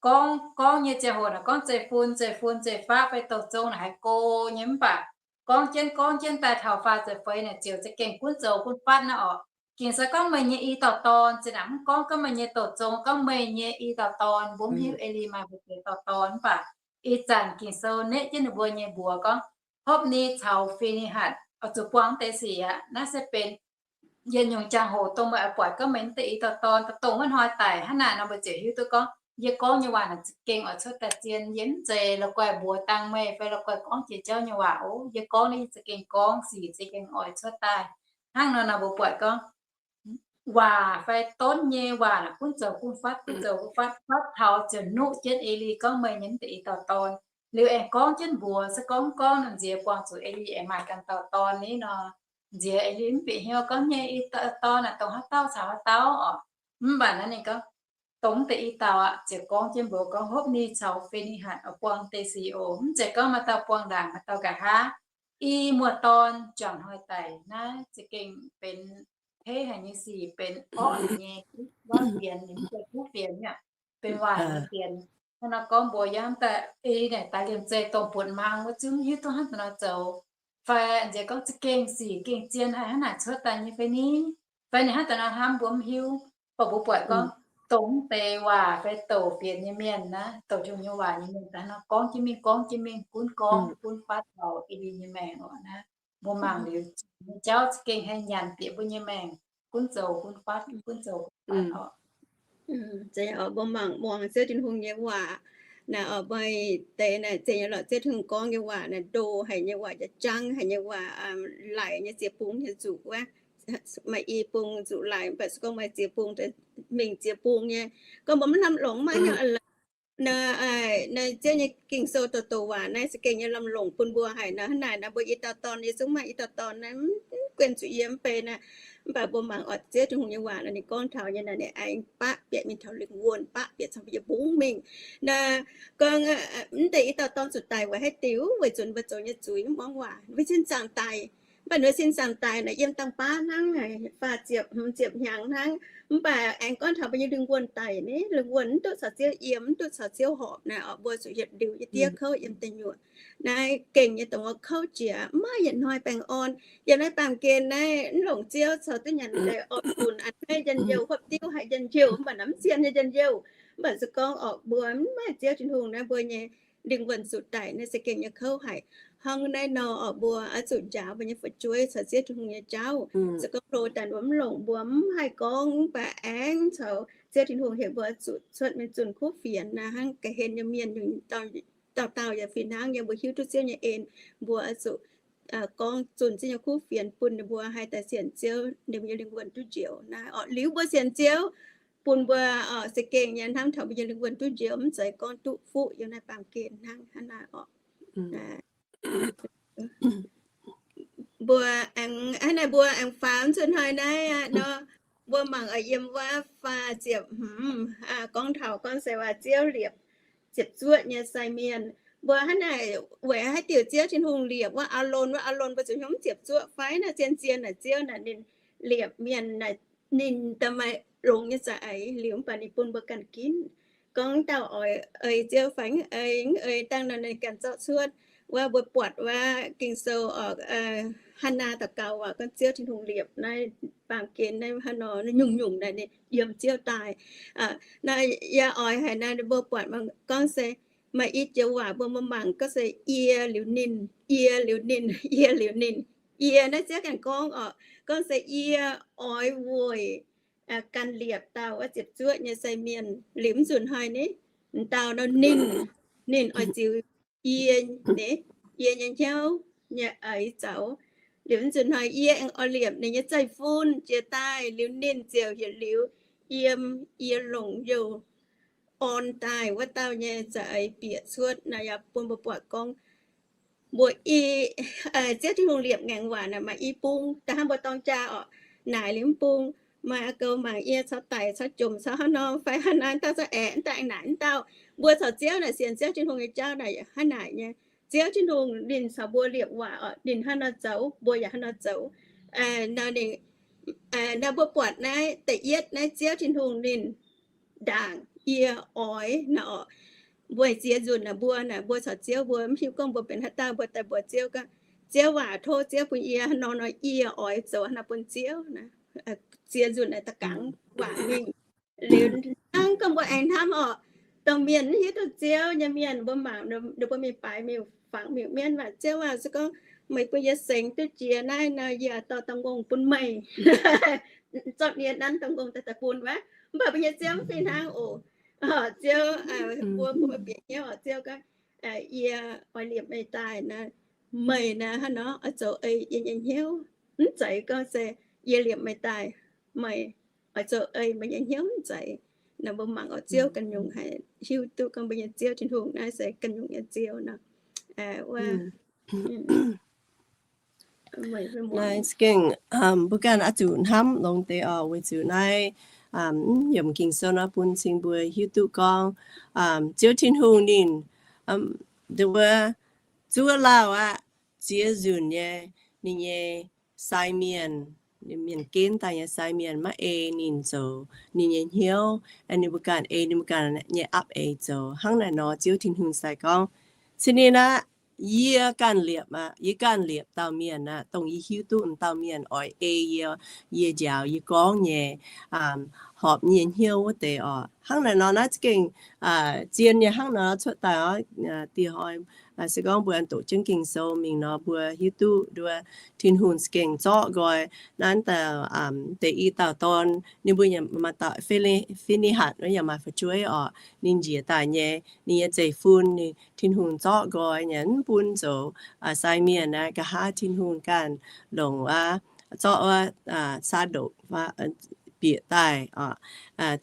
Gorngv, gorngv nyei ziangh hoc naaic gorngv zeiv-fun, zeiv-fun, zeiv-faqv fai douz zong naaic haiz go nyei, mv baac gorngv jienv gorngv jienv daaih taux faah ziepc feix naaic ziouc za'gengh gunv zoux gunv fatv naaiv orqc. Ging-Sou gorngv meih nyei i dauh dorn, zinh ndaangc mv gorngv gorngv meih nyei douz zong, gorngv meih nyei i dauh dorn, mbuo mv hiuv ei li maaih mbuo ziex dauh dorn, mv baac ih zanc Ging-Sou neqv jienv ninh mbuo nyei mbuox gorngv Hopv^ni caux Fi^ni^hatc oix zuqc buangh deix sic aqv. Naaiv se benx yietc nyungc jangx-hoc dongh meih oix buatc gorngv meih mv deix i dauh dorn, dongh wuov hnoi daic hnangv naaic nor, mbuo ziouc hiuv duqv gorngv yie gorngv nyei waac naaic za'gengh oix cuotv daaih zien. Yie mv zeiz la'guaih mbuox dangh meih fai la'guaih gorngv jiex jauv nyei waac oc. Yie gorngv naaiv yie za'gengh gorngv sic za'gengh oix cuotv daaih. Hnangv nor nor mbuo buatc gorngv waac fai donv nyei waac naaic gunv zoux gunv fatv, gunv zoux gunv fatv, fatv taux ziouc nuqv jienv Eli gorngv meih nyei mv deix i dauh dorn. Liuz aengx gorngv jienv mbuox se gorngv gorngv nziex buangh zuqc Eli aengx maaih ganh dauh dorn ni nor, nziex Eli mv bieqc hnyouv gorngv nyei i dauh dorn naaic dongh haaix dauh caux haaix dauh oc. Mv baac naaiv ninh gorngv dongh mv deix i dauh aqv, ziouc gorngv jienv mbuox gorngv Hopv^ni caux Fi^ni^hatc oix buangh deix sic oc. Mv zeiz gorngv maaih dauh buangh ndaangc maaih dauh nqa'haav. I muoz-dorn juangc hnoi daic naaiv za'gengh benx teiv haic nyei sic, benx orqv haic nyei kuv fienx, mv zeiz kuv fienx aqv, benx waaic nyei fienx. Hnangv nor gorngv mbuox yaac daaih ei naaic daaih liemh zeih dongh buonc maang wuov zungv hiuv duqv hnangv deix nor zoux. Fai nziex gorngv za'gengh sic gengh zien haic hnangv naaic cuotv daaih nyei fai ni? Fai ninh hnangv deix nor hnamv mbuo mv hiuv. Baac mbuo buatc gorngv dongh mv deix waac fai douc fienx nyei mienh naaiv, douc Tin-Hungh nyei waac nyei mienh daaih nor gorngv jienv mingh, gorngv jienv mingh, gunv gorngv gunv fatv taux Eli nyei maengc oc naaiv. Mbuo mangc liuz nyei jauv za'gengh haih nyanc bieqc mbuo nyei maengc, gunv zoux gunv fatv, gunv zoux gunv fatv oc. Zeiz oc, mbuo mangc muangx Ziouv Tin-Hungh nyei waac naaic oc, meih deix naaic zeiz nyei lorqc. Ziouv Tin-Hungh gorngv nyei waac naaic ndo haic nyei waac, jaa-jangv haic nyei waac, laic nyei ziex bung nyei zuqc wuov. Maaih i bung zuqc laic, mv baac se gorngv maaih ziex bung, mingh ziex bung nyei. Gorngv mbuo mv lamh longc maiv hiuv naaic, naaiv Ziouv nyei Ging-Sou douc douc waac naaiv za'gengh nyei lamh longc bun mbuo haic nor. Hnangv naaic nor mbuo i dauh dorn nyei zungv maaih i dauh dorn naaiv mv guenx zuqc yie mv bei naaic. Mv baac mbuo mangc oc, Ziouv Tin-Hungh nyei waac nor ninh gorngv taux nyei naaic ninh aengx baqv bieqc mingh taux lingh wuonh, baqv bieqc caux mbuo nyei mbungv mingh. Naaiv gorngv mv deix i dauh dorn zuqc daic weic haaix diuc? Weic zuqc mbuo zoux nyei zuiz mv muangx waac, mbuo sin zaangc daic. Mv baac ninh sin zaangc daic naaic yiem dangh baav hnangv, faah ziepc hmz ziepc hnyangx hnangv. Mv baac aengx gorngv taux mbuo nyei lingh wuonh daic ni, lingh wuonh mv duqv caux Ziouv yiem, mv duqv caux Ziouv horpc naaic oc, mbuo zuqc hietc liuz nyei diev kouv yiem deic nyuoqc. Naaiv gengh nyei dongh wuov kouv jiex, mv maaih yietc hnoi baengh orn. Yiem naaiv baamh gen naaiv mv longc Ziouv caux duqv nyanc deix orqc, funx a'hneiv njien-youh, hopv diuv haih njien-youh, mv baac naaiv mv zien nyei njien-youh. Mv baac se gorngv oc, mbuo mv maaih Ziouv Tin-Hungh naaiv, mbuo nyei lingh wuonh zuqc daic naaiv se gengh nyei kouv haic. Hnangv naaiv nor oc, mbuo oix zuqc njaaux mbuo nyei fu'jueiv caux Ziouv Tin-Hungh nyei jauv. Se gorngv hlo daaih mbuo mv longc, mbuo mv haih gorngv, mv baac aengx caux Ziouv Tin-Hungh heuc mbuo zuqc cuotv mingh zunh kuv fienx naaiv, hnangv ga'hlen nyei mienh nyungc dauh dauh yaac fih hnangv nyei, mbuo hiuv duqv Ziouv nyei en, mbuo oix zuqc gorngv zunh Ziouv nyei kuv fienx bun ninh mbuo haih daaih sienx Ziouv, ninh mbuo nyei lingh wuonh duqv njoux naaiv oc. Liuz mbuo sienx Ziouv, bun mbuo oc se gengh nyei hnamv taux mbuo nyei lingh wuonh duqv njoux, mv zeiz gorngv duqv fuqv yiem naaiv baamh gen hnangv hnangv naaiv oc. Mbuo aengx hnangv naaiv, mbuo aengx faaux zunh hnoi naaiv aqv nor, mbuo mangc oc, yiem wuov faah ziepc hmz gorngv taux gorngv se waac Ziouv liepc ziepc zuoqv nyei sai mienh. Mbuo hnangv naaic, weic haaix diuc Ziouv Tin-Hungh liepc wuov Aalon? Wuov Aalon mbuo zuqc hnyouv ziepc zuoqv fai? Naaiv zien-zien naaic Ziouv naaic ninh liepc mienh naaic ninh da'maaih longx nyei za'eix liuz, mv baac ninh bun mbuo ganh ginv. Gorngv dauh oix ei Ziouv fai mv ei, mv ei dangh nor ninh ganh zorqv cuotv. Wuov mbuo buatc wuov Ging-Sou oc, Hannaa daux gaux waac gorngv Ziouv Tin-Hungh liepc naaiv baamh gen naaiv hnangv nor, nyungc-nyungc naaic ninh yiem Ziouv daaih. Naaiv yie oix haic naaiv mbuo buatc gorngv se maaih i joux waac mbuo mbuo mangc gorngv se yie liuz ninh, yie liuz ninh, yie liuz ninh. Yie naaiv Ziouv ganh gorngv oc, gorngv se yie oix weic ganh liepc dauh wuov ziepc zuoqv nyei sai mienh. Liuz mv zuqc hnoi ni, dauh nor ninh, ninh oix ziux yie, yie nyei hnyouv nyei eix zaux. Liuz mv zuqc hnoi yie aengx oix liepc ninh nyei zeiv-fun jiex daaih, liuz ninh ziouc yietc liuz yiem yie longc youh orn daaih wuov dauh nyei za'eix bieqc cuotv. Naaiv yaac bun mbuo buatc gorngv mbuo i, Ziouv Tin-Hungh liepc ngaengc waac naaic maaih i bung. Da'hnangv mbuo dorng jaa oc, naaic liuz mv bung, maaih a'gou mangc yie caux daic caux jomc caux haaix nor fai haaix nor, dauh za'eix aengx naaic wuov dauh. Mbuo caux Ziouv naaic sienx Ziouv Tin-Hungh nyei jauv naaic hnangv naaic nyei. Ziouv Tin-Hungh ninh caux mbuo liepc waac oc, ninh hnangv nor zoux, mbuo yaac hnangv nor zoux. Naaiv ninh, naaiv mbuo buatc naaiv da'yietv naaiv Ziouv Tin-Hungh ninh ndaangc yie oix naaic oc. Mbuo ziex nzunc naaic mbuo naaic mbuo caux Ziouv mbuo mv hiuv gorngv mbuo benx haaix dauh mbuo daaih mbuox Ziouv gorngv, Ziouv aac, tov Ziouv bun yie hnangv nor nor yie oix zoux hnangv naaiv bun Ziouv naaic. Ziex nzunc naaic da'gangx waac mingh. Liuz hnangv gorngv mbuo aengx hnamv oc, dongh mienh mv hiuv duqv Ziouv nyei mienh mbuo mangc ninh mbuo mingh baaix mingh fangx mingh mienv waac, Ziouv aac, se gorngv meih bun yie sengx duqv jiex naaiv nor yie dorh dongh ngongh bun meih. Zorqv nie nanv dongh ngongh daaih daaih bun wuov. Mv baac mbuo nyei Ziouv mv fih hnangv oc. Ziouv, mbuo mbuo bieqc hnyouv oc, Ziouv gorngv, yie oix liepc meih daaih naaic, meih naaic hnangv nor oix zoux ei yie nyei hnyouv. Mv zeiz gorngv se yie liepc meih daaih, meih oix zoux ei meih nyei hnyouv, mv zeiz. Naaiv mbuo mangc oc, Ziouv ganh nyungc haih hiuv duqv gorngv mbuo nyei Ziouv Tin-Hungh naaiv se ganh nyungc nyei Ziouv nor. Naaiv za'gengh mbuo ganh oix zuqc hnamv longx deix oc, weic zuqc naaiv yiem Ging-Sou nor bun cing mbuo hiuv duqv gorngv Ziouv Tin-Hungh ninh, nduov, zuov lauh aqv, ziex nzunc nyei, ninh nyei sai mienh, mienh ginv daaih nyei sai mienh maiv ei ninh zoux ninh nyei hnyouv, ninh mbuo ganh ei ninh mbuo ganh nyei apv-eix zoux. Hnangv naaic nor Ziouv Tin-Hungh sai gorngv, Cin ninh aqv, yie ganh liepc aqv, yie ganh liepc dauh mienh aqv, dongh yie hiuv duqv dauh mienh oix ei yie, yie njaaux yie gorngv nyei, horpc nyei hnyouv wuov deix oc. Hnangv naaic nor naaiv za'gengh zien nyei hnangv nor cuotv daaih oc. Dieh hnoi se gorngv mbuo doqc jienv Ging-Sou mingh nor mbuo hiuv duqv nduov Tin-Hungh za'gengh zorqv nqoi naaiv deix i dauh dorn, ninh mbuo yaac maaih dauh Fi^ni^hatc wuov yaac maaih fu'jueiv oc. Ninh njiec daaih nyei, ninh nyei zeiv-fun, ninh, Tin-Hungh zorqv nqoi nyei mv bun zoux sai mienh aqv. Nqa'haav Tin-Hungh ganh longc aqv, zorqv wuov Saa^ndokc bieqc daaih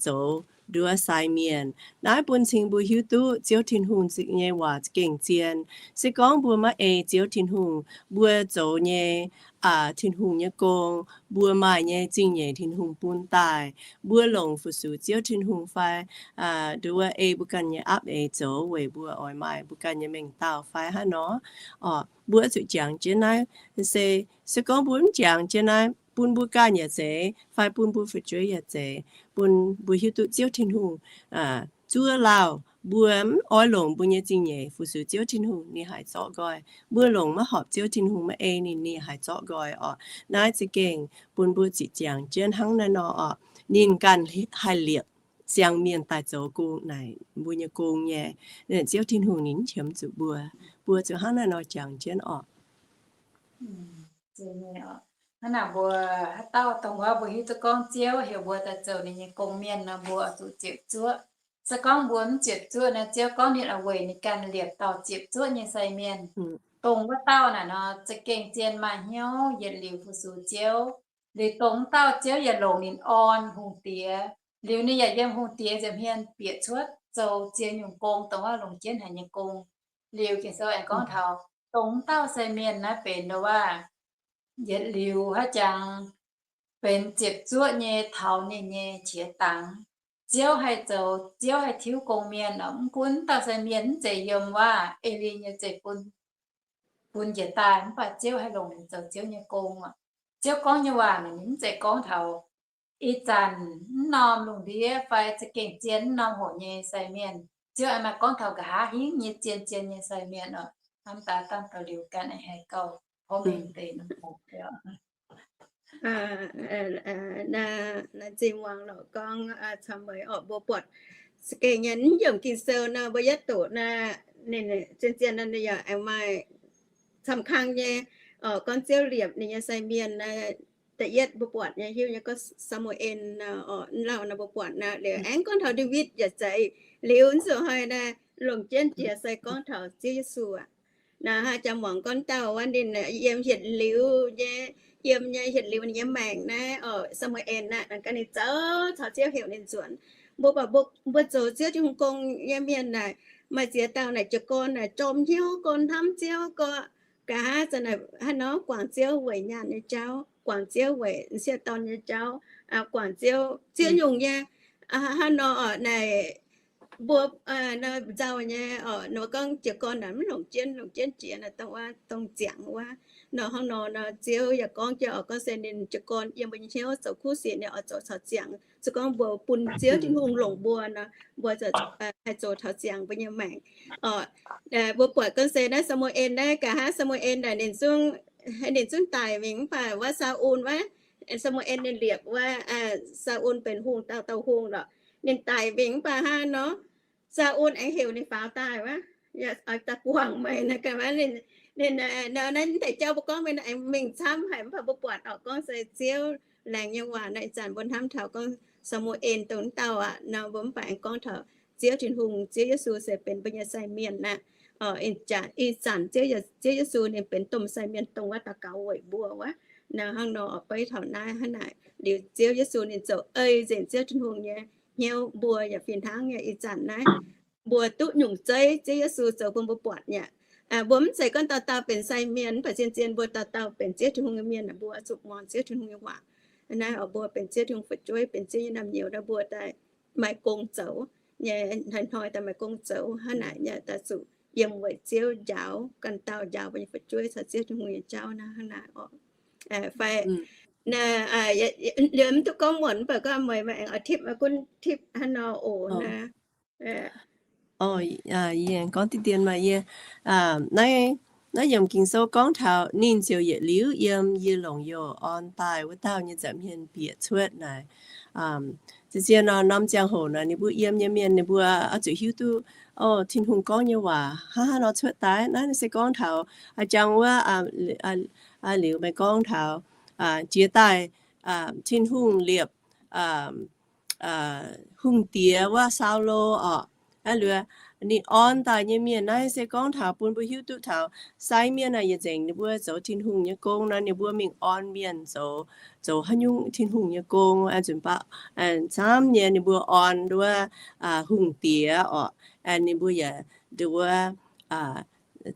zoux nduov sai mienh. Naaiv bun cing mbuo hiuv duqv Ziouv Tin-Hungh nyei waac za'gengh zien. Se gorngv mbuo maiv ei Ziouv Tin-Hungh, mbuo zoux nyei Tin-Hungh nyei gong, mbuo maaih nyei zingh nyeic Tin-Hungh bun daaih, mbuo longc fu-sux Ziouv Tin-Hungh fai nduov ei mbuo ganh nyei apv-eix zoux weic mbuo oix maaih mbuo ganh nyei mengh dauh fai hnangv nor. Mbuo zuqc jangx jienv naaiv. Se, se gorngv mbuo mv jangx jienv naaiv, bun mbuo ganh yaac zeiz fai bun mbuo fu'jueiv yaac zeiz, bun mbuo hiuv duqv Ziouv Tin-Hungh zuov lauh, mbuo mv oix longc mbuo nyei zingh nyeic fu-sux Ziouv Tin-Hungh, ninh haih zorqv nqoi. Mbuo longc maiv horpc Ziouv Tin-Hungh, maiv ei ninh, ninh haih zorqv nqoi oc. Naaiv za'gengh bun mbuo zuqc jangx jienv hnangv naaiv nor oc. Ninh ganh haih liepc siang-mienh daaih zoux gong naaic mbuo nyei gong nyei. Ziouv Tin-Hungh ninh mv qiemx zuqc mbuo. Mbuo zuqc hnangv naaiv nor jangx jienv oc. Hnangv naaic mbuo haaix dauh dongh wuov mbuo hiuv duqv gorngv Ziouv heuc mbuo daaih zoux ninh nyei gong-mienh nor, mbuo oix zuqc ziepc zuoqv. Se gorngv mbuo mv ziepc zuoqv nor, Ziouv gorngv ninh oix weic ninh ganh liepc dauh ziepc zuoqv nyei sai mienh. Dongh wuov dauh naaic nor za'gengh zien maaih hnyouv yietc liuz fu-sux Ziouv. Liuz dongh wuov dauh Ziouv yaac longc ninh orn hungh diex. Liuz ninh yaac yiem hungh diex nza'hmien bieqc cuotv zoux ziex nyungc gong, dongh wuov longc jienv haic nyei gong. Liuz Ging-Sou aengx gorngv taux dongh wuov dauh sai mienh naaiv benx nduov waac yietc liuz haaix jangx benx ziepc zuoqv nyei taux ninh nyei qiex dangx. Ziouv haih zoux, Ziouv haih tiuv gong-mienh oc. Mv gunv wuov dauh sai mienh mv zeiz yiem waac E^li nyei zeiv-fun bun njiec daaih, mv baac Ziouv haih longc ninh zoux Ziouv nyei gong oc. Ziouv gorngv nyei waac naaic ninh mv zeiz gorngv taux ih zanc mv norm lungh ndiev fai za'gengh zien mv norm hoc nyei sai mienh. Ziouv aengx maaih gorngv taux nqa'haav hingv nyei zien zien nyei sai mienh oc. Hnamv daaih dangh daux liuz ganh aengx haih gauh hovv mengh deix norm hoc. Naaiv zinh muangx lorqc gorngv camv meih oc, mbuo buatc za'gengh nyei mv yiemc Ging-Sou nor, mbuo yietv doqc naaiv, ninh zien zien nor ninh yaac aengx maaih camv kang nyei. Gorngv Ziouv liepc ninh nyei sai mienh naaiv, da'yietv mbuo buatc nyei hiuv nyei gorngv Saa^mu^en, mv lauh nor mbuo buatc naaiv liuz aengx gorngv taux Ndaawitv yaac zeiz. Liuz nzuqc hnoi naaiv longc jienv jiex se gorngv taux Ziouv Yesu aqv. Naaiv haaix jaax muangx gorngv dauh wuov ninh yiem hietc liuz nyei, yiem nyei hietc liuz ninh nyei maengc naaiv, Saa^mu^en aqv, naaiv ganh ninh zoux caux Ziouv heuc ninh nzuonx. Mbuo baac mbuo zoux Ziouv Tin-Hungh gong nyei mienh naaic, maaih ziex dauh naaic jiez gorn naaic jorm hnyouv, gorn hnamv Ziouv, gorn nqa'haav za'naaic hnangv nor guangc Ziouv weic nyaanh nyei jauv, guangc Ziouv weic m'sieqv dorn nyei jauv, guangc Ziouv ziex nyungc nyei. Hnangv nor naaic mbuo nzauh nyei oc, nor gorngv jiez gorn naaic mv longc jienv, longc jienv jiex naaic dongh wuov, dongh ziangx wuov. Nor hnangv nor nor Ziouv yaac gorngv jienv oc, gorngv se ninh jiez gorn yiem mbuo nyei hnyouv zoux kuv sic ninh oix zoux taux ziangx. Se gorngv mbuo bun Ziouv Tin-Hungh longc mbuo nor, mbuo haih zoux taux ziangx mbuo nyei maengc. Mbuo buatc gorngv se naaiv Saa^mu^en naaiv, nqa'haav Saa^mu^en naaic ninh zungv, ninh zungv daic mingh mv baac wuov Saa^un wuov, Saa^mu^en ninh liepc wuov, Saa^un benx hungh dauh dauh hungh lorqc. Ninh daic mingh mv baac hnangv nor, Saa^un aengx heuc ninh faaux daaih wuov, yaac oix daaih buangh meih naaic. Ninh, naaiv deix jauv mbuo gorngv mingh, aengx mingh camv haic, mv baac mbuo buatc oc gorngv se Ziouv laengz nyei waac naaic. Ih zanc mbuo hnamv taux gorngv Saa^mu^en dongh wuov dauh aqv nor, mbuo mv baac aengx gorngv taux Ziouv Tin-Hungh, Ziouv Yesu se benx mbuo nyei sai mienh aqv. Ih zanc, ih zanc Ziouv Yesu ninh benx domh sai mienh dongh wuov daux gaux weic mbuo wuov. Nor hnangv nor oix beiv taux naaiv hnangv naaic. Liuz Ziouv Yesu ninh zoux ei nzengc Ziouv Tin-Hungh nyei hnyouv, mbuo yaac fih hnangv nyei. Ih zanc naaiv mbuo duqv nyungc zeiv Ziouv Yesu zoux bun mbuo buatc nyei aqv. Mbuo mv zeiz gorngv dauh dauh benx sai mienh, mv baac zien-zien mbuo dauh dauh benx Ziouv Tin-Hungh nyei mienh, mbuo zuqc muangx Ziouv Tin-Hungh nyei waac. Naaiv oc, mbuo benx Ziouv Tin-Hungh fu'jueiv, benx Ziouv nyei naamh nyouz nor, mbuo daaih maaih gong zoux nyei, hnoi-hnoi daaih maaih gong zoux hnangv naaic nyei, daaih zuqc yiem weic Ziouv njaaux, ganh dauh njaaux mbuo nyei fu'jueiv caux Ziouv Tin-Hungh nyei jauv naaiv hnangv naaic oc. Fai, liuz mv duqv gorngv muonc mv baac gorngv meih, meih aengx oix tipv, gunv tipv hnangv nor oc naaiv. Yie gorngv diqv dien maah, yie, naaiv, naaiv yiem Ging-Sou gorngv taux ninh ziouc yietc liuz yiem yie longc youh orn daaih wuov dauh nyei nza'hmien bieqc cuotv naaic. Zien-zien nor, norm ziangh hoc naaic ninh mbuo yiem nyei mienh ninh mbuo oix zuqc hiuv duqv, o, Tin-Hungh gorngv nyei waac hnangv haaix nor cuotv daaih. Naaiv se gorngv taux jangx wuov, liuz meih gorngv taux jiex daaih Tin-Hungh liepc hungh diex wuov Saulo oc. Aa, liuz ninh orn daaih nyei mienh naaiv se gorngv taux bun mbuo hiuv duqv taux sai mienh naaic yietc nzengc ninh mbuo zoux Tin-Hungh nyei gong nor, ninh mbuo mingh orn mienh zoux, zoux haaix nyungc Tin-Hungh nyei gong. Nzunc baac camv nyei ninh mbuo orn nduov hungh diex oc. Ninh mbuo yaac nduov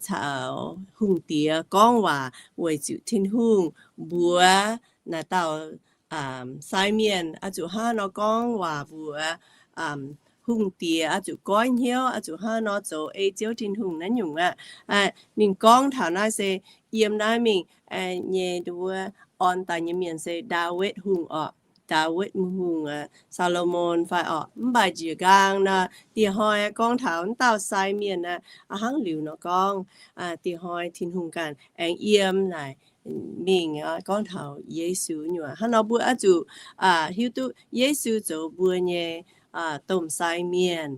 caux hungh diex gorngv waac weic zuqc Tin-Hungh mbuox naaic dauh sai mienh oix zuqc hnangv nor gorngv waac mbuox hungh diex, oix zuqc goiv hnyouv, oix zuqc hnangv nor zoux ei Ziouv Tin-Hungh naaiv nyungc aqv. Ninh gorngv taux naaiv se yiem naaiv mingh nyei nduov orn daaih nyei mienh se Ndaawitv Hungh oc. Ndaawitv Hungh, Saa^lo^morn fai oc. Mv baac njiec nqaang nor, dieh hnoi gorngv taux wuov dauh sai mienh aqv, hnangv liuz nor gorngv, dieh hnoi Tin-Hungh ganh aengx yiem naaic mingh gorngv taux Yesu nyei waac. Hnangv nor mbuo oix zuqc hiuv duqv Yesu zoux mbuo nyei domh sai mienh.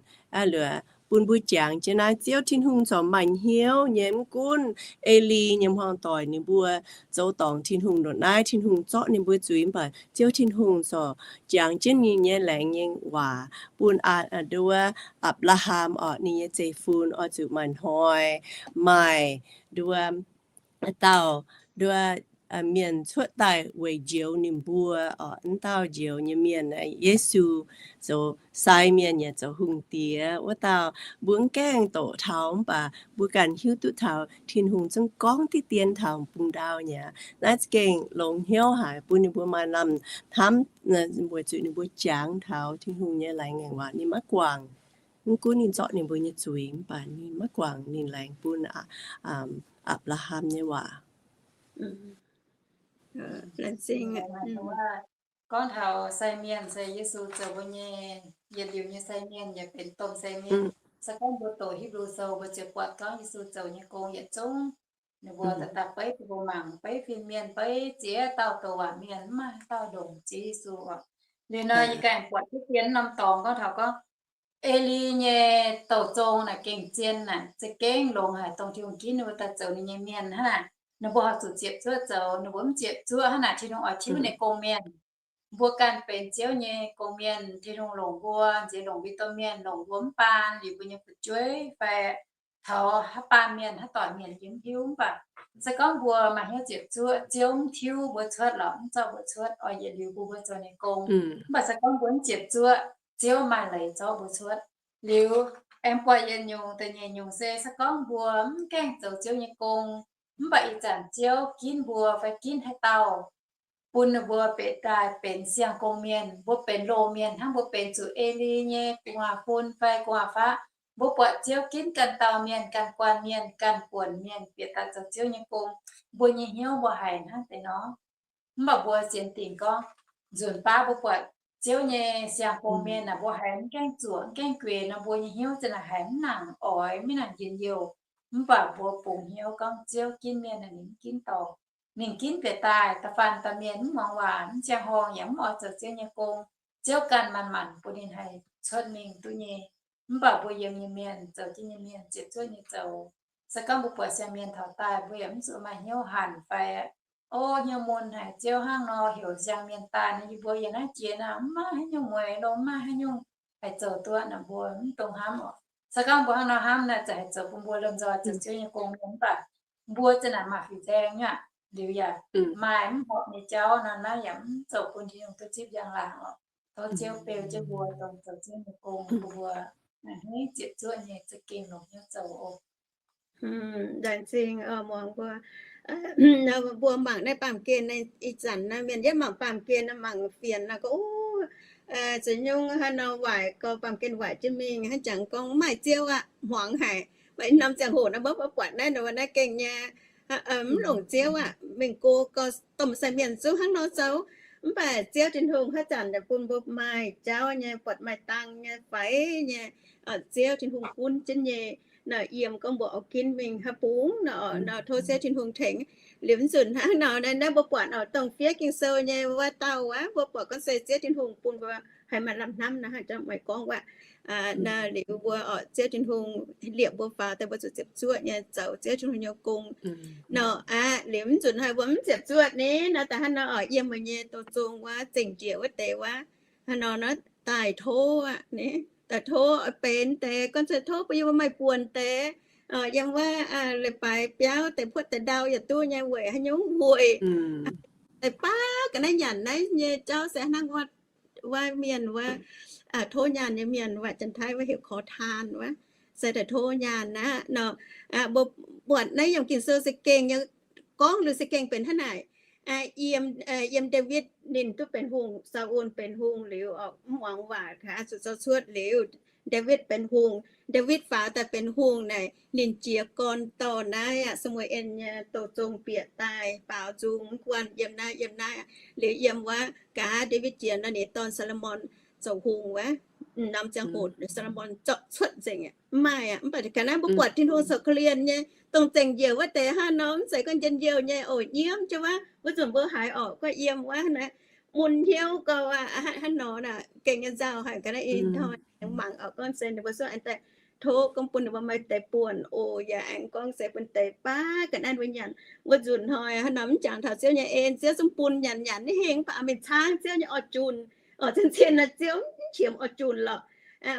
Liuz bun mbuo jangx jienv naaiv Ziouv Tin-Hungh corc maaih hnyouv nyei. Mv gunv E^li nyei hmuangv doic ninh mbuo zoux dorngc Tin-Hungh ndongc naaiv, Tin-Hungh zorqv ninh mbuo zuiz, mv baac Ziouv Tin-Hungh corc jangx jienv ninh nyei laengz nyei waac bun nduov Apc^laa^ham oc, ninh nyei zeiv-fun oix zuqc maaih hnoi, maaih nduov dauh nduov mienh cuotv daaih weic njoux ninh mbuo oc. Wuov dauh njoux nyei mienh, Yesu, zoux sai mienh yaac zoux hungh diex. Wuov dauh mbuo mv gaengh doqc taux, mv baac mbuo ganh hiuv duqv taux Tin-Hungh zungv gorngv diqv dien taux bung ndau nyei aqv. Naaiv za'gengh longx hnyouv haic, bun ninh mbuo maaih lamh hnamv weic zuqc ninh mbuo jangx taux Tin-Hungh nyei laengz ngaengc waac ninh maiv guangc. Mv gunv ninh zorqv ninh mbuo nyei zuiz, mv baac ninh maiv guangc ninh laengz bun Apc^laa^ham nyei waac. Gorngv taux sai mienh se Yesu zoux mbuo nyei yietc liuz nyei sai mienh, yaac benx domh sai mienh. Se gorngv mbuo doqc Hipv^lu Sou, mbuo ziouc buatc gorngv Yesu zoux nyei gong yietc zungv ninh mbuo daaih beiv bun mbuo mangc, beiv fin-mienh, beiv ziex dauh douc waac mienh, mv maaih haaix dauh ndongc jiex Yesu oc. Liuz nor yie ganh buatc diqv dien norm dorngx gorngv taux gorngv E^li nyei douh zong naaic gengh zien naaic, za'gengh longx haic dongh Tin-Hungh ginv ninh mbuo daaih zoux ninh nyei mienh hnangv naaic. Ninh mbuo horpc zuqc ziepc zuoqv zoux, ninh mbuo mv ziepc zuoqv hnangv naaic Tin-Hungh oix tiuv ninh gong mienh. Mbuo ganh benx Ziouv nyei gong mienh, Tin-Hungh longc mbuo nziex longc mbuo domh mienh, longc mbuo mv baan liuz mbuo nyei fu'jueiv fai taux haaix baan mienh, haaix doic mienh yie mv hiuv, mv baac se gorngv mbuo maaih hnyouv ziepc zuoqv, Ziouv mv tiuv mbuo cuotv lorqc, mv zorqv mbuo cuotv, oix yietc liuz bun mbuo zoux ninh gong. Mv baac se gorngv mbuo mv ziepc zuoqv, Ziouv maaih leiz zorqv mbuo cuotv. Liuz aengx buatc yietc nyungc da'nyeic nyungc se, se gorngv mbuo mv gaengh zoux Ziouv nyei gong, mv baac ih zanc Ziouv ginv mbuo fai ginv haaix dauh bun ninh mbuo bieqc daaih benx siang-gong mienh. Mbuo benx loz-mienh hnangv, mbuo benx zuqc Eli nyei gu'nguaaz-fun fai gu'nguaaz-faqv. Mbuo buatc Ziouv ginv ganh dauh mienh, ganh guanh mienh, ganh buonc mienh bieqc daaih zoux Ziouv nyei gong. Mbuo nyei hnyouv mbuo haiz hnangv deix nor. Mv baac mbuo sienx dingc gorngv, nzunc baav mbuo buatc Ziouv nyei siang-gong mienh aah, mbuo haiz mv gaengh zuoqc, mv gaengh gueix nor, mbuo nyei hnyouv za'naaic haiz mv nangc oix, mv nangc njien-youh. Mv baac mbuo bungx hnyouv gorngv Ziouv ginv mienh naaic, ninh mv ginv dorngc. Ninh ginv bieqc daaih da'faanh daaih mienh mv muangx waac, mv ziangh horngh yaac mv oix zoux Ziouv nyei gong. Ziouv ganh manc-manc bun ninh haih cuotv mingh duqv nyei. Mv baac mbuo yiem nyei mienh, zoux jienv nyei mienh ziepc zuoqv nyei zoux. Se gorngv mbuo buatc siang-mienh taux daaih, mbuo yaac mv zuqc maaih hnyouv hanc fai, o, hnyouv mun haic, Ziouv hnangv nor heuc siang-mienh daaih nor, yie mbuo yiem naaiv jiex naaic mv maaih haaix nyungc mueiz longx, mv maaih haaix nyungc haih zoux duqv naaic, mbuo mv dungx hnamv oc. Se gorngv mbuo hnangv nor hnamv naaic, za'gengh haih zoux bun mbuo lomh nzoih zoux Ziouv nyei gong mienh, mv baac mbuo za'naaic maaih fih nzaeng nyei aqv. Liuz yaac maaih mv horpc nyei jauv nor, naaiv yaac mv zoux bun Tin-Hungh duqv zipv njang-laangc oc. Tov Ziouv beu jienv mbuo dongh zoux Ziouv nyei gong bun mbuo hnangv ziepc zuoqv nyei za'gengh longc hnyouv zoux oc. Laengz zingh muangx mbuo. Mbuo mangc naaiv baamh gen naaiv ih zanc naaiv mienh yietv mangc baamh gen naaiv mangc fienx naaiv gorngv, o, za'nyungc haaix nor waaic gau, baamh gen waaic jienv mingh hnangv, jangx gorngv mv maaih Ziouv aqv, hmuangx haic. Mv baac norm ziangh hoc naaiv mbuo buatc naaiv nor, naaiv gengh nyei mv longc Ziouv aqv. Mingh go gau, domh sai mienh zungv hnangv nor zoux. Mv baac Ziouv Tin-Hungh haaix zanc yaac bun mbuo maaih jauv nyei, buatc maaih dang nyei, faix nyei, Ziouv Tin-Hungh gunv jienv nyei. Naaiv yiem gorngv mbuo oix ginv mingh haaix bungx nor, tov Ziouv Tin-Hungh tengx. Liuz mv nzunc hnangv nor, naaiv mbuo buatc oix dongh fiev Ging-Sou nyei wuov dauh wuov, mbuo buatc gorngv se Ziouv Tin-Hungh bun mbuo haih maaih lamh hnamv naaiv, meih gorngv wuov. Naaiv liuz mbuo oix Ziouv Tin-Hungh liepc mbuo faaux daaih mbuo zuqc ziepc zuoqv nyei zoux Ziouv Tin-Hungh nyei gong nor aqv. Liuz mv nzunc haaix mbuo mv ziepc zuoqv ni, naaiv daaih hnangv nor oix yiem meih nyei douz zong wuov, zengc njiec wuov deix wuov, hnangv nor naaiv daaih tov aqv ni, daaih tov oix benx deix, gorngv se tov bun yie mbuo maaih buonc deix, yiem wuov leiz-baaix biauv deix puotv deix ndau yaac duqv nyei, weic haaix nyungc? Weic deix baav ga'naaiv nyanc naaiv nyei jauv se hnangv wuov, wuov mienh wuov, tov nyaanh nyei mienh, waac Janx-Taiv wuov heuc ขอทาน wuov, se daaih tov nyaanh aqv nor. Mbuo buatc naaiv yiem Ging-Sou se gengh nyei, gorngv liuz se gengh benx hnangv naaic. Yiem, yiem Ndaawitv ninh duqv benx hungh, Saa^on benx hungh liuz, mv muangx waac, zuqc zorqv cuotv liuz, Ndaawitv benx hungh. Ndaawitv faaux daaih benx hungh naaic, ninh jiez gorn dorh naaiv aqv, Saa^mu^en nyei douz zong bieqc daaih baaux nzung, mv guanh yiem naaiv yiem naaiv. Liuz yiem wuov gaax, Ndaawitv jiex nor, ninh dorn Saa^lo^morn zoux hungh wuov. Norm ziangh hoc Saa^lo^morn zorqv cuotv nzengc aqv, mv maaih aqv. Mv baac ga'naaiv mbuo buatc Tin-Hungh corc korv-lienh nyei, dongh zengc njiec wuov deix hnangv nor, mv zeiz gorngv njien-youh nyei oc, nyiemv jienv wuov, wuov nzunc mbuo haiz orqc, gorngv yiem wuov naaiv mun hnyouv gau aqv, hnangv nor naaic gengh nyei nzauh haic. Ga'naaiv ih hnoi aengx mangc orqc, gorngv se ninh mbuo zungv aengx daaih tov gorngv bun ninh mbuo maaih deix buonc oc, yaac aengx gorngv se bun deix baav ga'naaiv mbuo nyanc. Wuov nzunc hnoi hnangv nor mv jangx taux Ziouv nyei en, Ziouv zungv bun nyanc nyanc nyei hingh, mv baac mingh caangv Ziouv nyei oix junc, oix zien-zien naaic Ziouv mv qiemx oix junc lorqc.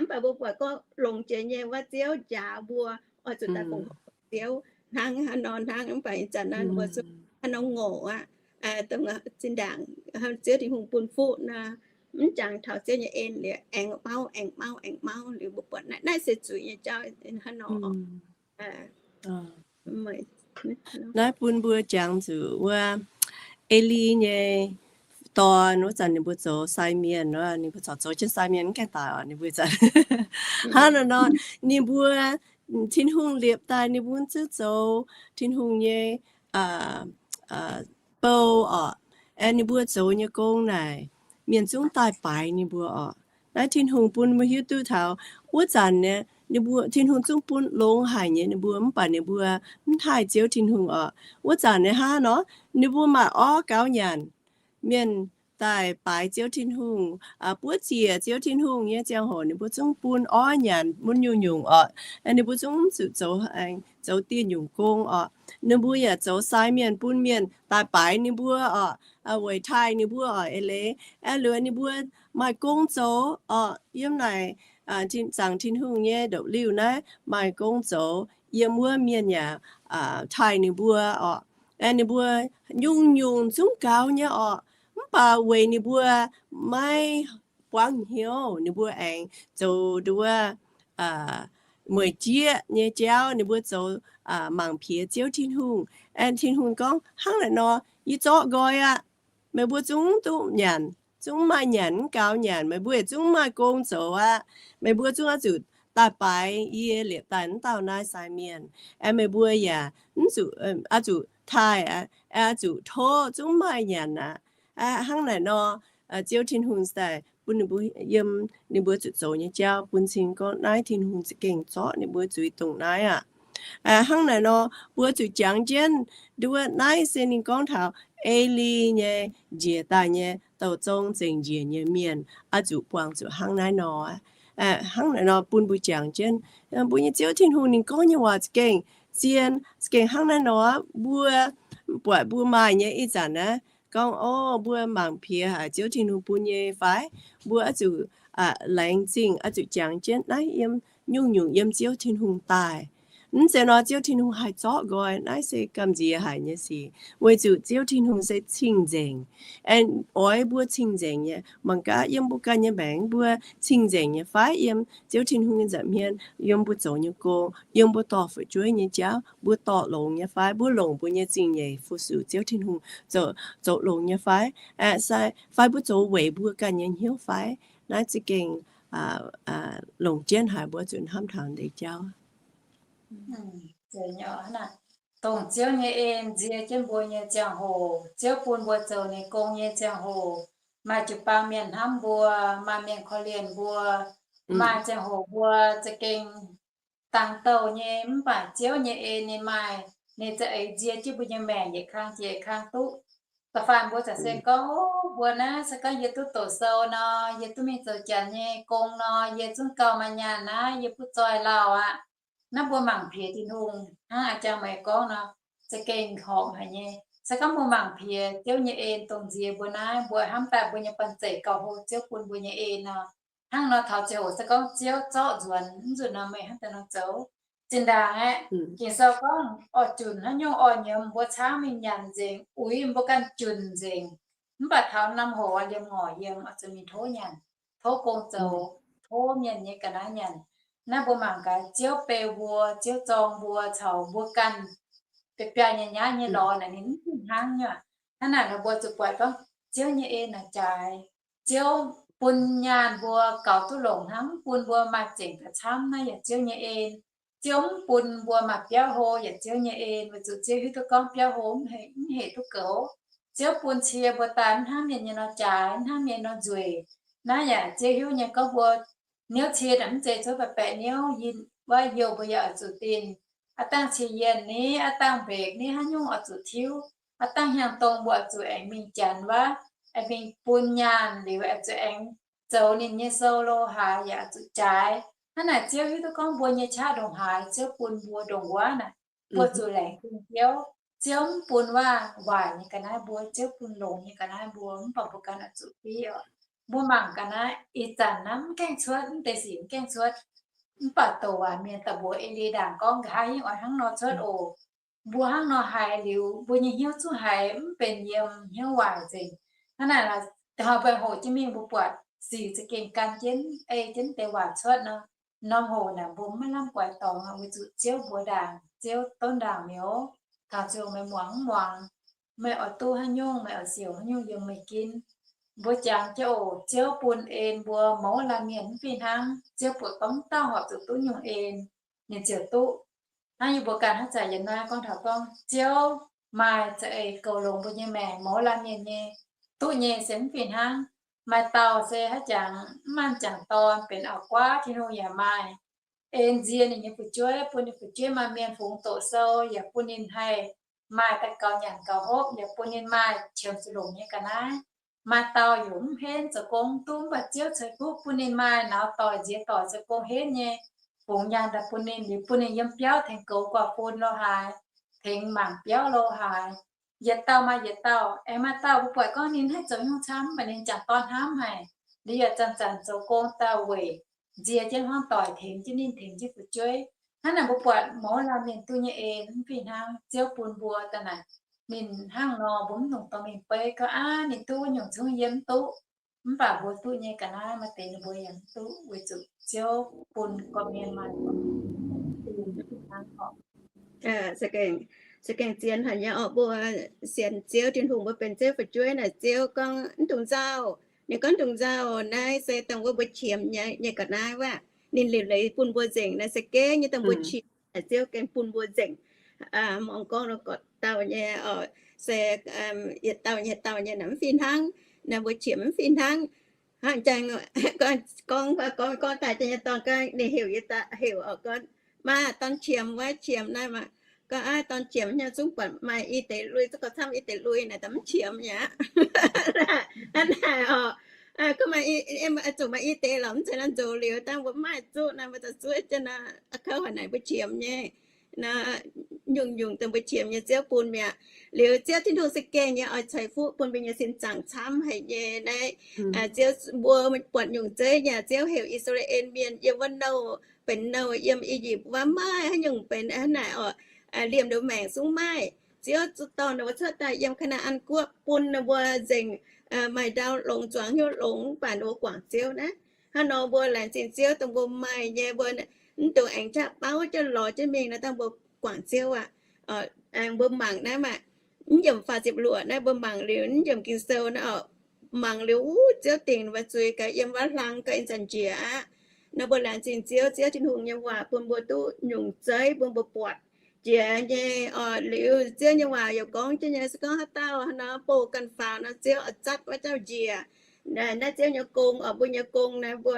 Mv baac mbuo buatc gorngv longx jiex nyei wuov, Ziouv njaaux mbuo oix zuqc daaih fongc Ziouv hnangv haaix nor hnangv. Mv baac ih zanc naaiv mbuo zungv hnangv nor ngorc aqv, dongh zinh ndaangc Ziouv Tin-Hungh bun fuqv nor, mv jangx taux Ziouv nyei en liuz aengx mauv, aengx mauv, aengx mauv liuz mbuo buatc naaiv, naaiv se zuiz nyei jauv hnangv nor. Naaiv bun mbuo jangx zuqc wuov Eli nyei dorn wuov zanc ninh mbuo zoux sai mienh, ninh mbuo corc zoux jienv sai mienh mv gaengh daic oc. Ninh mbuo hnangv nor nor, ninh mbuo Tin-Hungh liepc daaih ninh mbuo zungv zoux Tin-Hungh nyei bou oc. Aengx ninh mbuo zoux nyei gong naaic, mienh zungv daaih baaix ninh mbuo oc. Naaiv Tin-Hungh bun mbuo hiuv duqv taux wuov zanc nyei, ninh mbuo, Tin-Hungh zungv bun longx haic nyei ninh mbuo, mv baac ninh mbuo mv taaih Ziouv Tin-Hungh oc. Wuov zanc nyei hnangv nor, ninh mbuo maaih orv gaux nyanc, mienh daaih baaix Ziouv Tin-Hungh, buov ziec Ziouv Tin-Hungh nyei ziangh hoc ninh mbuo zungv bun orv nyanc mun nyungc-nyungc oc. Ninh mbuo zungv mv zuqc zoux, zoux dieh nyungc gong oc. Ninh mbuo yaac zoux sai mienh bun mienh daaih baaix ninh mbuo oc, weic taaih ninh mbuo oc. Eix leiz aeqv, liuz ninh mbuo maaih gong zoux oc. Yiem naaic zaangc Tin-Hungh nyei ndopv-liuh naaiv maaih gong zoux, yiem wuov mienh yaac taaih ninh mbuo oc. Ninh mbuo nyungc-nyungc zungv gaux nyei oc. Mv baac weic ninh mbuo maiv buangv hnyouv, ninh mbuo aengx zoux nduov wuov mueic jieqv nyei jauv. Ninh mbuo zoux mangc piex Ziouv Tin-Hungh. Aeqv, Tin-Hungh gorngv, hnangv naaic nor, yie zorqv nqoi aqv. Meih mbuo zungv duqv nyanc, zungv maaih nyanc, mv gaux nyanc. Meih mbuo yietc zungv maaih gong zoux aqv. Meih mbuo zungv oix zuqc daaih baaix yie liepc daaih wuov dauh naaiv sai mienh. Aeqv, meih mbuo yaac mv zuqc, oix zuqc taaih, oix zuqc tov zungv maaih nyanc aqv. Hnangv naaic nor, Ziouv Tin-Hungh daaih bun ninh mbuo yiem ninh mbuo zuqc zoux nyei jauv, bun cing gorngv naaiv Tin-Hungh za'gengh zorqv ninh mbuo zuiz dongh naaiv aqv. Hnangv naaic nor, mbuo zuqc jangx jienv nduov naaiv se ninh gorngv taux E^li nyei njiec daaih nyei douh zong zengc njiec nyei mienh oix zuqc buangh zuqc hnangv naaiv nor. Hnangv naaic nor bun mbuo jangx jienv, mbuo nyei Ziouv Tin-Hungh ninh gorngv nyei waac za'gengh zien, za'gengh hnangv naaiv nor. Mbuo buatc mbuo maaih nyei ih zanc naaiv gorngv, o, mbuo mangc piex haic Ziouv Tin-Hungh bun nyei fai? Mbuo oix zuqc laengz zingh, oix zuqc jangx jienv naaiv yiem nyungc-nyungc yiem Ziouv Tin-Hungh daaih. Mv zeiz nor Ziouv Tin-Hungh haih zorqv nqoi. Naaiv se gamh nziex haic nyei sic, weic zuqc Ziouv Tin-Hungh se cing-nzengc. Aeqv, oix mbuo cing-nzengc nyei. Mangc gaax yiem mbuo ganh nyei maengc mbuo cing-nzengc nyei fai? Yiem Ziouv Tin-Hungh nyei nza'hmien, yiem mbuo zoux nyei gong, yiem mbuo dorh fu'jueiv nyei jauv, mbuo dorh longx nyei fai? Mbuo longc mbuo nyei zingh nyeic fu-sux Ziouv Tin-Hungh zoux longx nyei fai? Fai mbuo zoux weic mbuo ganh nyei hnyouv fai? Naaiv za'gengh longc jienv haic, mbuo zuqc hnamv taux deix jauv. Dongh Ziouv nyei en nzie jienv mbuo nyei ziangh hoc, Ziouv bun mbuo zoux ninh gong nyei ziangh hoc, maaih jiu-baang mienh hnamv mbuo, maaih mienh korv-lienh mbuo, maaih ziangh hoc mbuo za'gengh dangx douh nyei. Mv baac Ziouv nyei en ninh maaih, ninh za'eix nzie jienv mbuo nyei maengc yietc kang jiex yietc kang duqv. Da'faanh mbuo za'gengh gorngv, o, mbuo naaiv se gorngv yie duqv doqc sou nor, yie duqv mingh zoux janx nyei gong nor, yie zungv gauh maaih nyaanh naaiv, yie butv zoih lauh aqv. Naaiv mbuo mangc piex Tin-Hungh hnangv a'jang meih gorngv nor, za'gengh horpc haic nyei. Se gorngv mbuo mangc piex Ziouv nyei en dongh nziex mbuo naaiv, mbuo hnamv daaih mbuo nyei banh zeic gauh hlo Ziouv bun mbuo nyei en nor. Hnangv nor taux ziangh hoc se gorngv Ziouv zorqv nzuonx, mv nzunc nor meih hnangv daaih nor zoux. Zinh ndaangc aeqv, Ging-Sou gorngv oix junc haaix nyungc oix nyiemz mbuo caangv mingh nyanc nzengc, uix mbuo ganh junc nzengc. Mv baac taux norm hoc liemh ngorc yiem oix zuqc mingh tov nyanc, tov gong zoux, tov mienh nyei ga'naaiv nyanc. Naaiv mbuo mangc gaax, Ziouv beu mbuo, Ziouv zorng mbuo caux mbuo ganh biaa biaa nyei nyaiv nyei lorz naaic ninh mv fih hnangv nyei. Hnangv naaic nor mbuo zuqc buatc gorngv Ziouv nyei en naaic jaaix. Ziouv bun nyaanh mbuo gaux duqv longc hnangv, mv bun mbuo maaih zengc ga'camv naaiv yaac Ziouv nyei en. Ziouv mv bun mbuo maaih biauv hlo yaac Ziouv nyei en, weic zuqc Ziouv hiuv duqv gorngv biauv hlo mv hec duqv goux. Ziouv bun cie mbuo daaih mv hnangv mienh nyei nor jaaix, mv hnangv mienh nor nzueic. Naaiv yaac Ziouv hiuv nyei gorngv mbuo niouv cie naaic mv zeiz cuotv baeqc baeqc niouv, yinh wuov youh mbuo yaac oix zuqc dinh. Aav dangh cie yienh ni, aav dangh mbeix ni, haaix nyungc oix zuqc tiuv. Aav dangh hnyangx-dong mbuo oix zuqc aengx mingh janx wuov, aengx mingh bun nyaanh liuz, oix zuqc aengx zoux ninh nyei sou lo haaix yaac oix zuqc jaaix. Hnangv naaic Ziouv hiuv duqv gorngv mbuo nyei qaqv ndongc haaix, Ziouv bun mbuo ndongc wuov naaic, mbuo zuqc laengz zingh Ziouv. Ziouv mv bun waac-waaic nyei ga'naaiv mbuo, Ziouv bun longx nyei ga'naaiv mbuo, mv baac mbuo ganh oix zuqc fiv oc. Mbuo mangc ga'naaiv ih zanc naaiv mv gaengh cuotv, mv deix sic mv gaengh cuotv. Mv baac douc waac mienh daaih mbuox E^li ndaangc gorngv, nqa'haav hingv oix hnangv nor cuotv oc. Mbuo hnangv nor haiz liuz, mbuo nyei hnyouv zungv haiz mv benx yiem, hnyouv waaic nzengc. Hnangv naaic, hoz mbuo hoqc jienv mingh mbuo buatc sic za'gengh gan jienv ei jienv deix waac cuotv nor, norm hoc naaic mbuo maiv lamh guaix dorngx, weic zuqc Ziouv mbuox ndaangc, Ziouv donv ndaangc mi'aqv. Taux ziouc meih muangx mv muangx, meih oix duqv haaix nyungc, meih oix siouc haaix nyungc yiem meih ginv. Mbuo jangx jienv oc. Ziouv bun en mbuo mouz laanh mienh mv fih hnangv. Ziouv buatc gorngv dauh horpc zuqc duqv nyungc en, ninh ziouc duqv. Hnangv yie mbuo ganh hnangv zanc yiem naaiv gorngv taux gorngv Ziouv maaih za'eix goux longx mbuo nyei maengc, mouz laanh mienh nyei duqv nyei se mv fih hnangv. Maaih dauh se haaix jangx mv maaih jangc dorn, benx auv-guaav, Tin-Hungh yaac maaih en nzie ninh nyei fu'jueiv, bun ninh fu'jueiv maaih mienh fungx doqc sou, yaac bun ninh haih maaih daaih gaux nyanc gaux hopv, yaac bun ninh maaih qiemx zuqc longc nyei ga'naaiv. Maaih dauh yaac mv henv, zoux gong mv duqv, mv baac Ziouv ceix fuqv bun ninh maaih nauz doic nziex doic zoux gong henv nyei, fungx nyaanh daaih bun ninh, liuz bun ninh yiem biauv tengx goux guaax fun lo haaix, tengx mangc biauv lo haaix. Yietc dauh maaih yietc dauh. Aengx maaih dauh mbuo buatc gorngv ninh haih zoux nyungc camv, mv baac ninh jangc dorn hnamv haic, liuz yaac zanc-zanc zoux gong daaih weic nzie jienv hmuangv doic tengx jienv ninh, tengx jienv fu'jueiv. Hnangv naaic mbuo buatc mouz laanh mienh duqv nyei en mv fih hnangv. Ziouv bun mbuo daaih naaic, ninh hnangv nor mbuo mv dungx dorh mingh beiv gorngv aav, ninh duqv wuov nyungc zungv yie mv duqv. Mv baac mbuo duqv nyei ga'naaiv maaih deix ninh mbuo yaac mv duqv, weic zuqc Ziouv bun gorqv-mienh maaih gorqv-mienh duqv hnangv oc. Za'gengh zien haic nyei orqc. Mbuo sienx Ziouv Tin-Hungh, mbuo benx Ziouv fu'jueiv naaic, Ziouv gorngv mv dungx nzauh. Ninh gorngv mv dungx nzauh naaiv se dongh wuov mbuo qiemx nyei, nyei ga'naaiv wuov. Ninh liuc leiz bun mbuo nzengc naaiv se gengh nyei dongh mbuo qiemx naaic, Ziouv gengh bun mbuo nzengc. Mangc gorngv nor gorqv-dauh nyei, se yietc dauh nyei, dauh nyei naaic mv fih hnangv, naaiv mbuo qiemx mv fih hnangv. Hnangv jangx gorngv, gorngv, gorngv daaih jiex nyei dorn gorngv ninh heuc, heuc oc, gorngv, Maa, dorn qiemx wuov, qiemx naaiv maah. Gorngv, Aav, dorn qiemx nyei, zungv buatc maaih i deix lui, zungv gauh camv i deix lui naaic, daaih mv qiemx mi'aqv. Hnangv naaic oc. Gorngv maaih, zuqc maaih i deix lorqc, mv zeiz naaiv nzox liuz, dangh mbuo maaih zuqv naaiv, mbuo daaih zuov jienv naaiv, kouv haic naaic mbuo qiemx nyei. Nyungc-nyungc dongh mbuo qiemx nyei Ziouv bun mi'aqv. Liuz Ziouv Tin-Hungh se gengh nyei oix ceix fuqv bun mbuo nyei sin zaangc camv haic nyei naaiv. Ziouv, mbuo buatc nyungc zeiv nyei, Ziouv heuc I^saa^laa^en Mienh yiem wuov nouh benx nouh, yiem I^yipv wuov maaih haaix nyungc benx hnangv naaic oc, liemh ndoqv maengc zungv maaih. Ziouv zuqc dorh ninh mbuo cuotv daaih yiem Kaa^naa^an Guoqv, bun ninh mbuo nzengc maaih ndau longx, zuangx hnyouv longx, mv baac ninh mbuo guangc Ziouv naaiv. Hnangv nor mbuo laengz zingh Ziouv dongh mbuo maaih nyei, mbuo mv dungx aengx jaav bauv jaav lorz jienv mingh naaiv, dangh mbuo guangc Ziouv aqv. Aengx mbuo mangc naaiv maah, mv yiemc faah ziepc luoqc naaiv mbuo mangc liuz, mv yiemc Ging-Sou naaiv oc, mangc liuz wuov Ziouv dingc mbuo zuiz gaax, yiem wuov hlang gaax, ih zanc njiec aqv. Nor mbuo laengz zingh Ziouv, Ziouv Tin-Hungh nyei waac bun mbuo duqv nyungc zeiv bun mbuo buatc jiex nyei oc. Liuz Ziouv nyei waac yaac gorngv jienv nyei, se gorngv haaix dauh hnangv nor bouh ganh faaux nor, Ziouv oix zatv wuov dauh njiec. Naaiv Ziouv nyei gong oc, mbuo nyei gong naaiv, mbuo,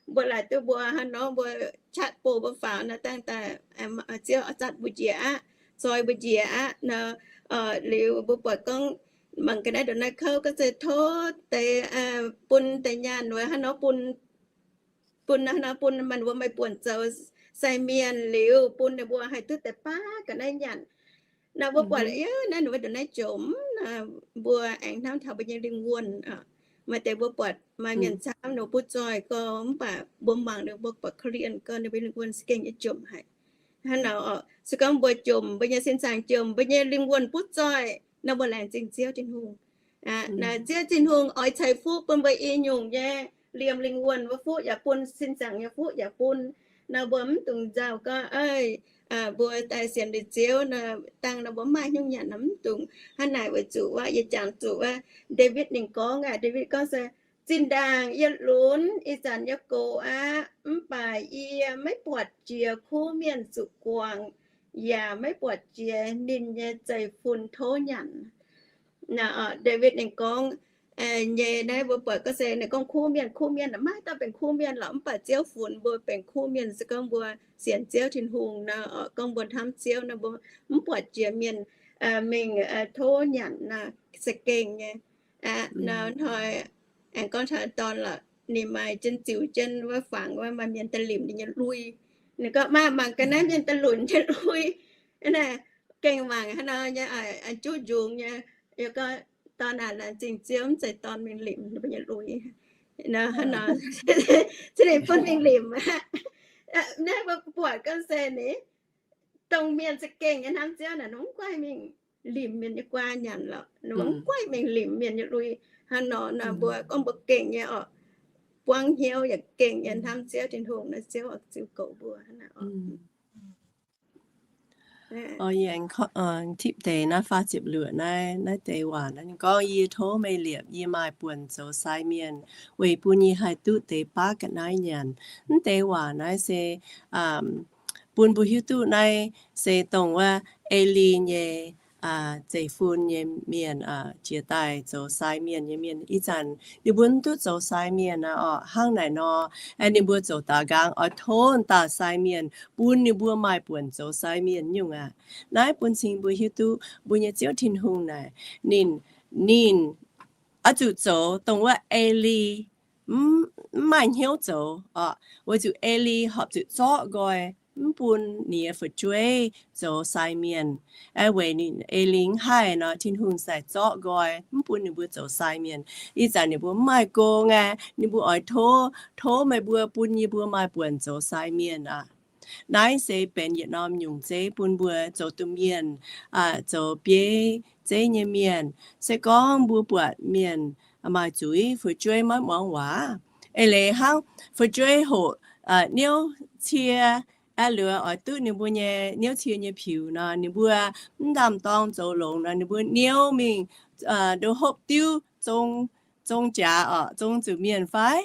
mbuo laaic duqv mbuo hnangv nor mbuo qaqv bouh mbuo faaux nor, dangh daaih Ziouv oix zatv mbuo njiec aqv, zoi mbuo njiec aqv nor. Liuz mbuo buatc gorngv mangc ga'naaiv ndongc naaiv kouv gorngv se tov deix, bun deix nyaanh wuov hnangv nor bun, bun hnangv nor bun maaih wuov maaih buonc zoux sai mienh liuz, bun ninh mbuo haih duqv deix baav ga'naaiv nyanc. Naaiv mbuo buatc yie naaiv ninh mbuo ndongc naaiv jomc, mbuo aengx hnamv taux mbuo nyei lingh wuonh. Maaih deix mbuo buatc maaih mienh camv ninh mbuo butv zoih gorx, mv baac mbuo mangc ninh mbuo buatc korv-lienh gorx, ninh mbuo lingh wuonh se gengh nyei jomc haic. Hnangv nor oc, se gorngv mbuo jomc, mbuo nyei sin zaangc jomc, mbuo nyei lingh wuonh butv zoih nor, mbuo laengz zingh Ziouv Tin-Hungh. Ziouv Tin-Hungh oix ceix fuqv bun mbuo i nyungc nyei, liemh lingh wuonh wuov fuqv yaac bun, sin zaangc nyei fuqv yaac bun. Nor mbuo mv dungx nzauh gorngv, mbuo daaih sienx liuz Ziouv nor, dangh nor mbuo maaih hnyouv nyanc nor, mv dungx hnangv naaic. Weic zuqc wuov yie jangx zuqc wuov Ndaawitv ninh gorngv aqv. Ndaawitv gorngv se, Zinh ndaangc yie lunx ih zanc yie gox aqv, mv baac yie maiv buatc jiex kuv mienh zuqc guangc, yaac maiv buatc jiex ninh nyei zeiv-fun tov nyanc. Ndaawitv ninh gorngv nyei naaiv mbuo buatc gorngv se ninh gorngv kuv mienh, kuv mienh maiv dauh benx kuv mienh lorqc, mv baac Ziouv funx mbuo benx kuv mienh se gorngv mbuo sienx Ziouv Tin-Hungh nor, gorngv mbuo hnamv Ziouv nor, mbuo mv buatc jiex mienh mingh tov nyanc nor, se gengh nyei. Hnoi aengx gorngv taux dorn lorqc, ninh maaih jienv ziux jienv wuov fangx wuov maaih mienh daaih limc ninh nyei lui. Ninh gorngv, Maa, mangc ga'naaiv mienh daaih lunc jienv lui. Naaiv gengh mangc hnangv nor nyei, juqv njungx nyei. Yie gorngv, Dorn aac, laengz zingh Ziouv mv zeiz dorn mingh limc ninh mbuo nyei lui. Hnangv nor, se ninh bun mingh limc aqv. Naaiv mbuo buatc gorngv se ninh dongh mienh za'gengh nyei hnamv Ziouv naaic, ninh mv guaih mingh limc mienh nyei guaa nyanc lorqc, ninh mv guaih mingh limc mienh nyei lui. Hnangv nor nor mbuo gorngv mbuo gengh nyei oc, buangv hnyouv yaac gengh nyei hnamv Ziouv Tin-Hungh nor, Ziouv oix ziux goux mbuo hnangv naaic oc. Tipv deix naaiv faah ziepc luoqc naaiv, naaiv deix waac naaiv ninh gorngv, Yie tov meih liepc yie maaih buonc zoux sai mienh, weic bun yie haih duqv deix baav ga'naaiv nyanc. Naaiv deix waac naaiv se bun mbuo hiuv duqv naaiv se dongh wuov Eli nyei zeiv-fun nyei mienh, jiex daaih zoux sai mienh nyei mienh. Ih zanc ninh mbuo mv duqv zoux sai mienh aqv oc. Hnangv naaic nor, ninh mbuo zoux daaux nqaang oix tov dauh sai mienh bun ninh mbuo maaih buonc zoux sai mienh nyungc aqv. Naaiv bun cing mbuo hiuv duqv mbuo nyei Ziouv Tin-Hungh naaic, ninh, ninh oix zuqc zoux dongh wuov Eli mv maaih hnyouv zoux oc, weic zuqc Eli horpc zuqc zorqv nqoi, mv bun ninh nyei fu'jueiv zoux sai mienh. Weic ninh Eli mv haih nor, Tin-Hungh sai zorqv nqoi mv bun ninh mbuo zoux sai mienh. Ih zanc ninh mbuo mv maaih gong aqv, ninh mbuo oix tov, tov meih mbuo bun yie mbuo maaih buonc zoux sai mienh aqv. Naaiv se benx yietc norm nyungc zeiv bun mbuo zoux domh mienh, zoux bieiv zeiv nyei mienh. Se gorngv mbuo buatc mienh maaih zuiz, fu'jueiv maiv muangx waac, eix leiz hnangv fu'jueiv hoqc niouv cie Aah, liuz oix duqv ninh mbuo nyei niouv cie nyei piux nor, ninh mbuo mv ndaam-dorng zoux longx nor, ninh mbuo niouv mingh ndo hopv diuv zong, zong jaax oc, zong zuqc mienh fai?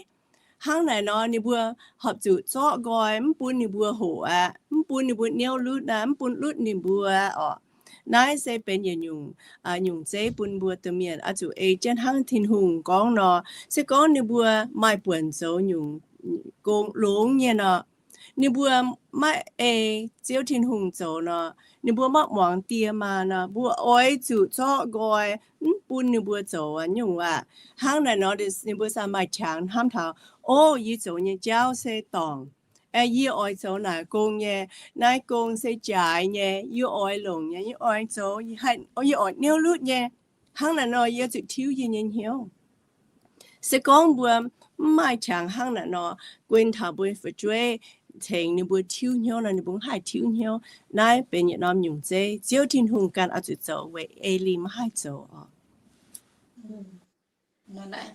Hnangv naaic nor ninh mbuo horpc zuqc zorqv nqoi, mv bun ninh mbuo hoqc aqv, mv bun ninh mbuo niouv lutv aqv, mv bun lutv ninh mbuo oc. Naaiv se benx yietc nyungc, nyungc zeiv bun mbuo domh mienh oix zuqc ei jienv hnangv Tin-Hungh gorngv nor. Se gorngv ninh mbuo maaih buonc zoux nyungc gong longx nyei nor, ninh mbuo maiv ei Ziouv Tin-Hungh zoux nor, ninh mbuo maiv muangx die maa nor, mbuo oix zuqc zorqv nqoi, mv bun ninh mbuo zoux nyungc waac. Hnangv naaic nor ninh mbuo sa maaih qangx hnamv taux, O, yie zoux nyei jauv se dorngc. Yie oix zoux naaic gong nyei. Naaiv gong se jaaix nyei. Yie oix longc nyei. Yie oix zoux. Yie oix niouv lutv nyei. Hnangv naaic nor yie zuqc tiuv yie nyei hnyouv. Se gorngv mbuo mv maaih qangx hnangv naaic nor, guin taux mbuo fu'jueiv, tengx ninh mbuo tiuv hnyouv nor, ninh mbuo mv haih tiuv hnyouv. Naaiv benx yietc norm nyungc zeiv Ziouv Tin-Hungh ganh oix zuqc zoux weic E^li mv haih zoux oc.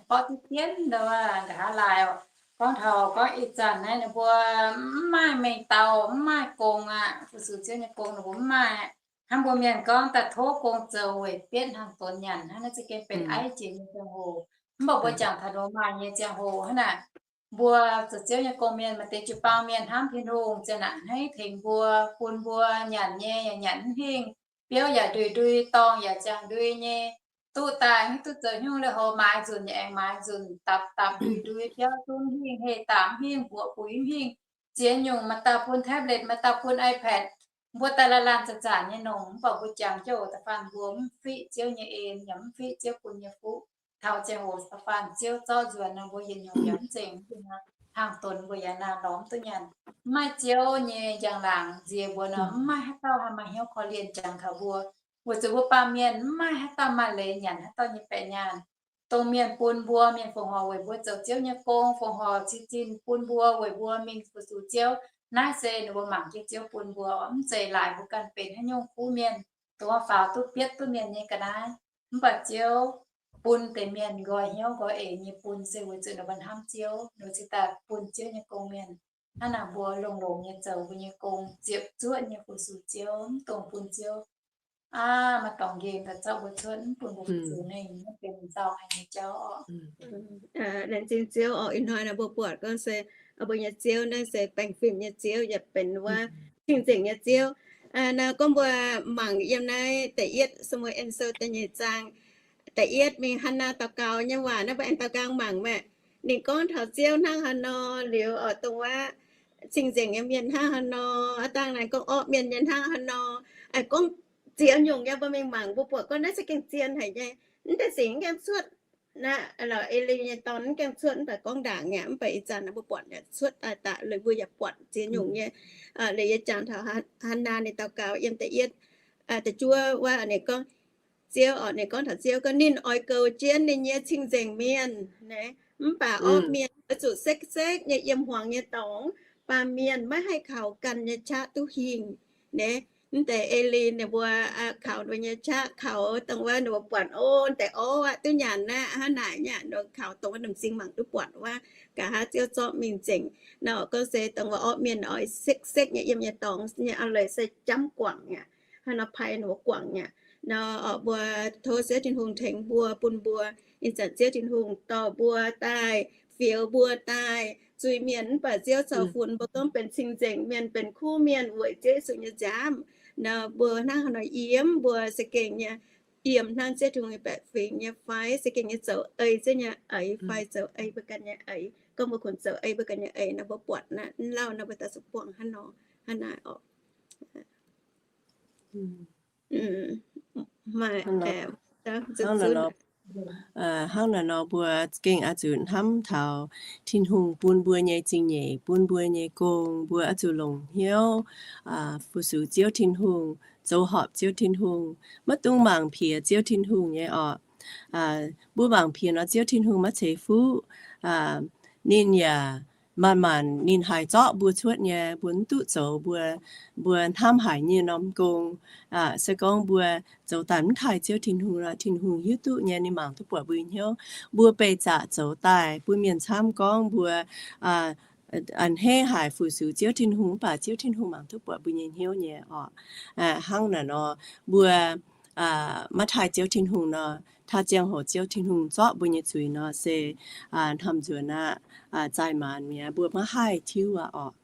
Borqv duqv jienv nqa'haav laaix oc. Gorngv taux gorngv ih zanc naaiv ninh mbuo mv maaih mengh dauh, mv maaih gong aqv. Fu-sux Ziouv nyei gong ninh mbuo mv maaih. Hnangv mbuo mienh gorngv daaih tov gong zoux weic bietv hnaangx donx nyanc hnangv. Naaiv za'gengh benx aiv jiex nyei ziangh hoc. Mv baac mbuo jangx taux Lomaa nyei ziangh hoc hnangv naaic, mbuo zoux Ziouv nyei gong mienh maaih deix jiu-baang mienh hnamv Tin-Hungh ziang naaic hnangv tengx mbuo, bun mbuo nyanc nyei yaac nyanc mv hingh, biouv yaac ndui-ndui, dorngh yaac ziangh ndui nyei. Duqv daaih hiuv duqv zoux nyungc lui-houx maaiz nzunc yaac aengx maaiz nzunc, dapc dapc ndui-ndui, biauv zungv mv hingh, heh daaih mv hingh, mbuoqc buix mv hingh, ziex nyungc, maaih dauh bun tablet, maaih dauh bun iPad. Mbuo daaih laanh laanh zanc-zanc nyei nongc, mv baac mbuo jangx jienv oc, da'faanh mbuo mv fiqv Ziouv nyei en yaac mv fiqv Ziouv bun nyei fuqv. Taux ziangh hoc da'faanh Ziouv zorqv nzuonx nor, mbuo yietc nyungc yaac mv zengc, hnaangx donx mbuo yaac naaic lorz mv duqv nyanc. Mv maaih Ziouv nyei njang-laangc nziex mbuo nor, mv maaih haaix dauh haih maaih hnyouv korv-lienh jangx taux mbuo. Weic zuqc mbuo baamh mienh mv maaih haaix dauh maaih leiz nyanc haaix dauh nyei baeqc nyaanh. Dongh mienh bun mbuo, mienh fongc horc weic mbuo zoux Ziouv nyei gong, fongc horc ciex zinh bun mbuo weic mbuo mingh fu-sux Ziouv. Naaiv se ninh mbuo mangc jienv Ziouv bun mbuo, mv zeiz laaix mbuo ganh benx haaix nyungc kuv mienh, dongh faaux duqv bietv duqv mienh nyei ga'naaiv. Mv baac Ziouv bun deix mienh nqoi hnyouv nqoi eix nyei bun se weic zuqc ninh mbuo hnamv Ziouv, ninh mbuo cingx daaih bun Ziouv nyei gong mienh. Hnangv naaic mbuo longx-longx nyei zoux mbuo nyei gong, ziepc zuoqv nyei fu-sux Ziouv, mv dungx bun Ziouv aav, maaih dorngx nqemh daaih zorqv mbuo cuotv, mv bun mbuo fu-sux ninh, mv benx nzauh haic nyei jauv oc. Laengz zingh Ziouv oc. Ih hnoi naaiv mbuo buatc gorngv se mbuo nyei Ziouv naaiv se baengh fim nyei Ziouv, yaac benx wuov cing-nzengc nyei Ziouv. Naaiv gorngv mbuo mangc yiem naaiv da'yietv Saa^mu^en Sou da'nyeic zaang, da'yietv mingh Hannaa daux gaux nyei waac naaiv, mbuo aengx daux gaux mangc maah. Ninh gorngv taux Ziouv hnangv haaix nor, liuz oix dongh wuov cing-nzengc nyei mienh hnangv haaix nor, aav dangh naaic gorngv orqv mienh nyei hnangv haaix nor. Aa, gorngv ziex nyungc nyei mbuo mingh mangc, mbuo buatc gorngv naaiv se gengh zien haic nyei. Mv deix sic mv gaengh cuotv, E^li nyei dorn mv gaengh cuotv, mv baac gorngv ndaangc nyei, mv baac ih zanc mbuo buatc yaac cuotv daaih daaih, liuz mbuo yaac buatc ziex nyungc nyei. Liuz yie jangx taux Hannaa ninh daux gaux yiem da'yietv, da'juov wuov ninh gorngv, Ziouv oc, ninh gorngv taux Ziouv gorngv ninh oix goux jienv ninh nyei cing-nzengc mienh, mv baac orqv mienh oix zuqc sekv-sekv nyei yiem hmuangx nyei dorngx, baamh mienh maiv haih kaux ganh nyei qaqv duqv hingh. Mv deix E^li ninh mbuo kaux ninh mbuo nyei qaqv, kaux dongh wuov ninh mbuo buatc, o, deix orv aqv, duqv nyanc aqv, hnangv naaic nyei, kaux dongh wuov m'zing mangc duqv buatc wuov, nqa'haav Ziouv zorqv mingh nzengc. Nor gorngv se dongh wuov orqv mienh oix sekv-sekv nyei yiem nyei dorngx nyei, aa, leiz se jamv guangc aqv, hnangv nor pai ninh mbuo guangc aqv. Nor mbuo tov Ziouv Tin-Hungh tengx mbuo, bun mbuo ih zanc Ziouv Tin-Hungh dorh mbuo daaih, fioux mbuo daaih zuiz-mienh, mv baac Ziouv caux funx mbuo gorngv benx cing-nzengc mienh, benx kuv mienh weic Ziouv Yesu nyei nziaamv. Nor mbuo hnangv haaix nor yiem, mbuo se gengh nyei yiem hnangv Ziouv Tin-Hungh nyei baeqc fingx nyei fai, se gengh nyei zoux ei Ziouv nyei eix fai, zoux ei mbuo ganh nyei eix. Gorngv mbuo kungx zoux ei mbuo ganh nyei eix nor, mbuo buatc naaiv, mv lauh nor mbuo daaih zuqc buangh hnangv nor, hnangv naaiv oc. Hnangv naaic nor, mbuo gengh oix zuqc hnamv taux Tin-Hungh bun mbuo nyei zingh nyeic, bun mbuo nyei gong, mbuo oix zuqc longc hnyouv fu-sux Ziouv Tin-Hungh, zoux horpc Ziouv Tin-Hungh, maiv dungx mangc piex Ziouv Tin-Hungh nyei oc. Mbuo mangc piex nor, Ziouv Tin-Hungh maiv ceix fuqv. Ninh yaac maanc maanc ninh haih zorqv mbuo cuotv nyei, mbuo mv duqv zoux mbuo, mbuo hnamv haic nyei norm gong. Se gorngv mbuo zoux daaih mv taaih Ziouv Tin-Hungh nor, Tin-Hungh hiuv duqv nyei, ninh mangc duqv buatc mbuo hnyouv. Mbuo beih zaqc zoux daaih bun mienh camv gorngv mbuo a'hneiv haic fu-sux Ziouv Tin-Hungh, mv baac Ziouv Tin-Hungh mangc duqv buatc mbuo nyei hnyouv nyei orqc. Hnangv naaic nor, mbuo maiv taaih Ziouv Tin-Hungh nor, taaih ziangh hoc Ziouv Tin-Hungh zorqv mbuo nyei zuiz nor, se hnamv nzuonx aqv, zaih maanc mi'aqv, mbuo maiv haih tiuv aqv orqc.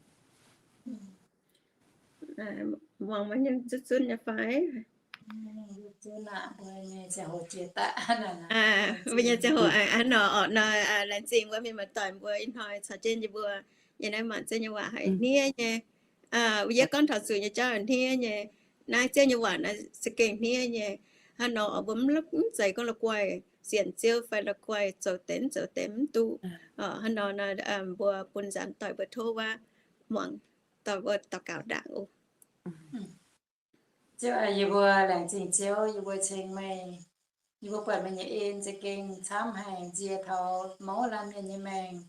Mbuo nyei ziangh hoc hnangv nor orqc, nor laengz zingh mbuo mienh muoz-doic mbuo ih hnoi caux jienv yie mbuo yiem naaiv mangc Ziouv nyei waac haiz hniev nyei. Yie gorngv taux zuqc nyei jauv hniev nyei. Naaiv Ziouv nyei waac naaiv za'gengh hniev nyei. Hnangv nor mbuo mv zeiz gorngv la'guaih sienx Ziouv fai la'guaih zoux deix mv zoux deix mv duqv. Hnangv nor mbuo bun nzaanx doic mbuo tov wuov muangx doic mbuo daux gaux ndaangc oc. Ziouv aac, yie mbuo laengz zingh Ziouv, yie mbuo ceng meih. Yie mbuo buatc meih nyei en za'gengh camv haic nziex taux mouz laanh mienh nyei maengc.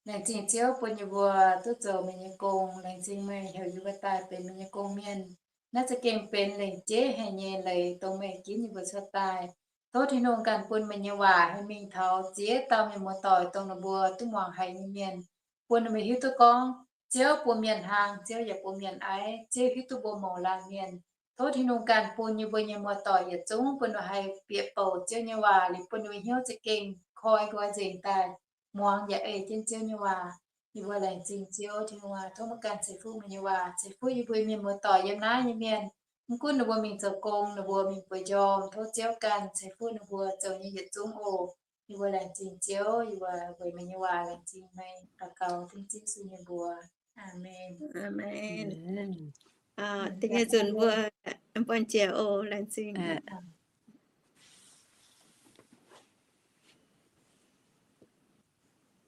Laengz zingh Ziouv bun yie mbuo duqv zoux meih nyei gong. Laengz zingh meih heuc yie mbuo daaih benx meih nyei gong-mienh. Naaiv za'gengh benx lengc jeiv haic nyei leiz dongh meih ginv yie mbuo cuotv daaih. Tov Tin-Hungh ganh bun meih nyei waac haih mingh taux ziex dauh mienh muoz-doic dongh ninh mbuo duqv muangx haiz nyei mienh, bun ninh mbuo hiuv duqv gorngv Ziouv bun mienh hlang, Ziouv yaac bun mienh aiv, Ziouv hiuv duqv mbuo mouz laanh mienh. Tov Tin-Hungh ganh bun yie mbuo nyei muoz-doic yietc zungv bun ninh mbuo haih bieqc bouc Ziouv nyei waac liuz bun ninh mbuo hnyouv za'gengh koi nqoi nzengc daaih muangx yaac ei jienv Ziouv nyei waac. Yie mbuo laengz zingh Ziouv Tin-Hungh aac, tov meih ganh ceix fuqv meih nyei waac, ceix fuqv yie mbuo mienh muoz-doic yiem naaiv nyei mienh. Mv gunv ninh mbuo mingh zoux gong, ninh mbuo mingh bueix njormh, tov Ziouv ganh ceix fuqv ninh mbuo zoux nyei yietc zungv oc. Yie mbuo laengz zingh Ziouv, yie mbuo weic meih nyei waac laengz zingh meih. Daux gaux dengv Ziouv Yesu nyei mbuox. Aamen. Da'nyeic nzunc mbuo buangh jiex oc. Laengz zingh.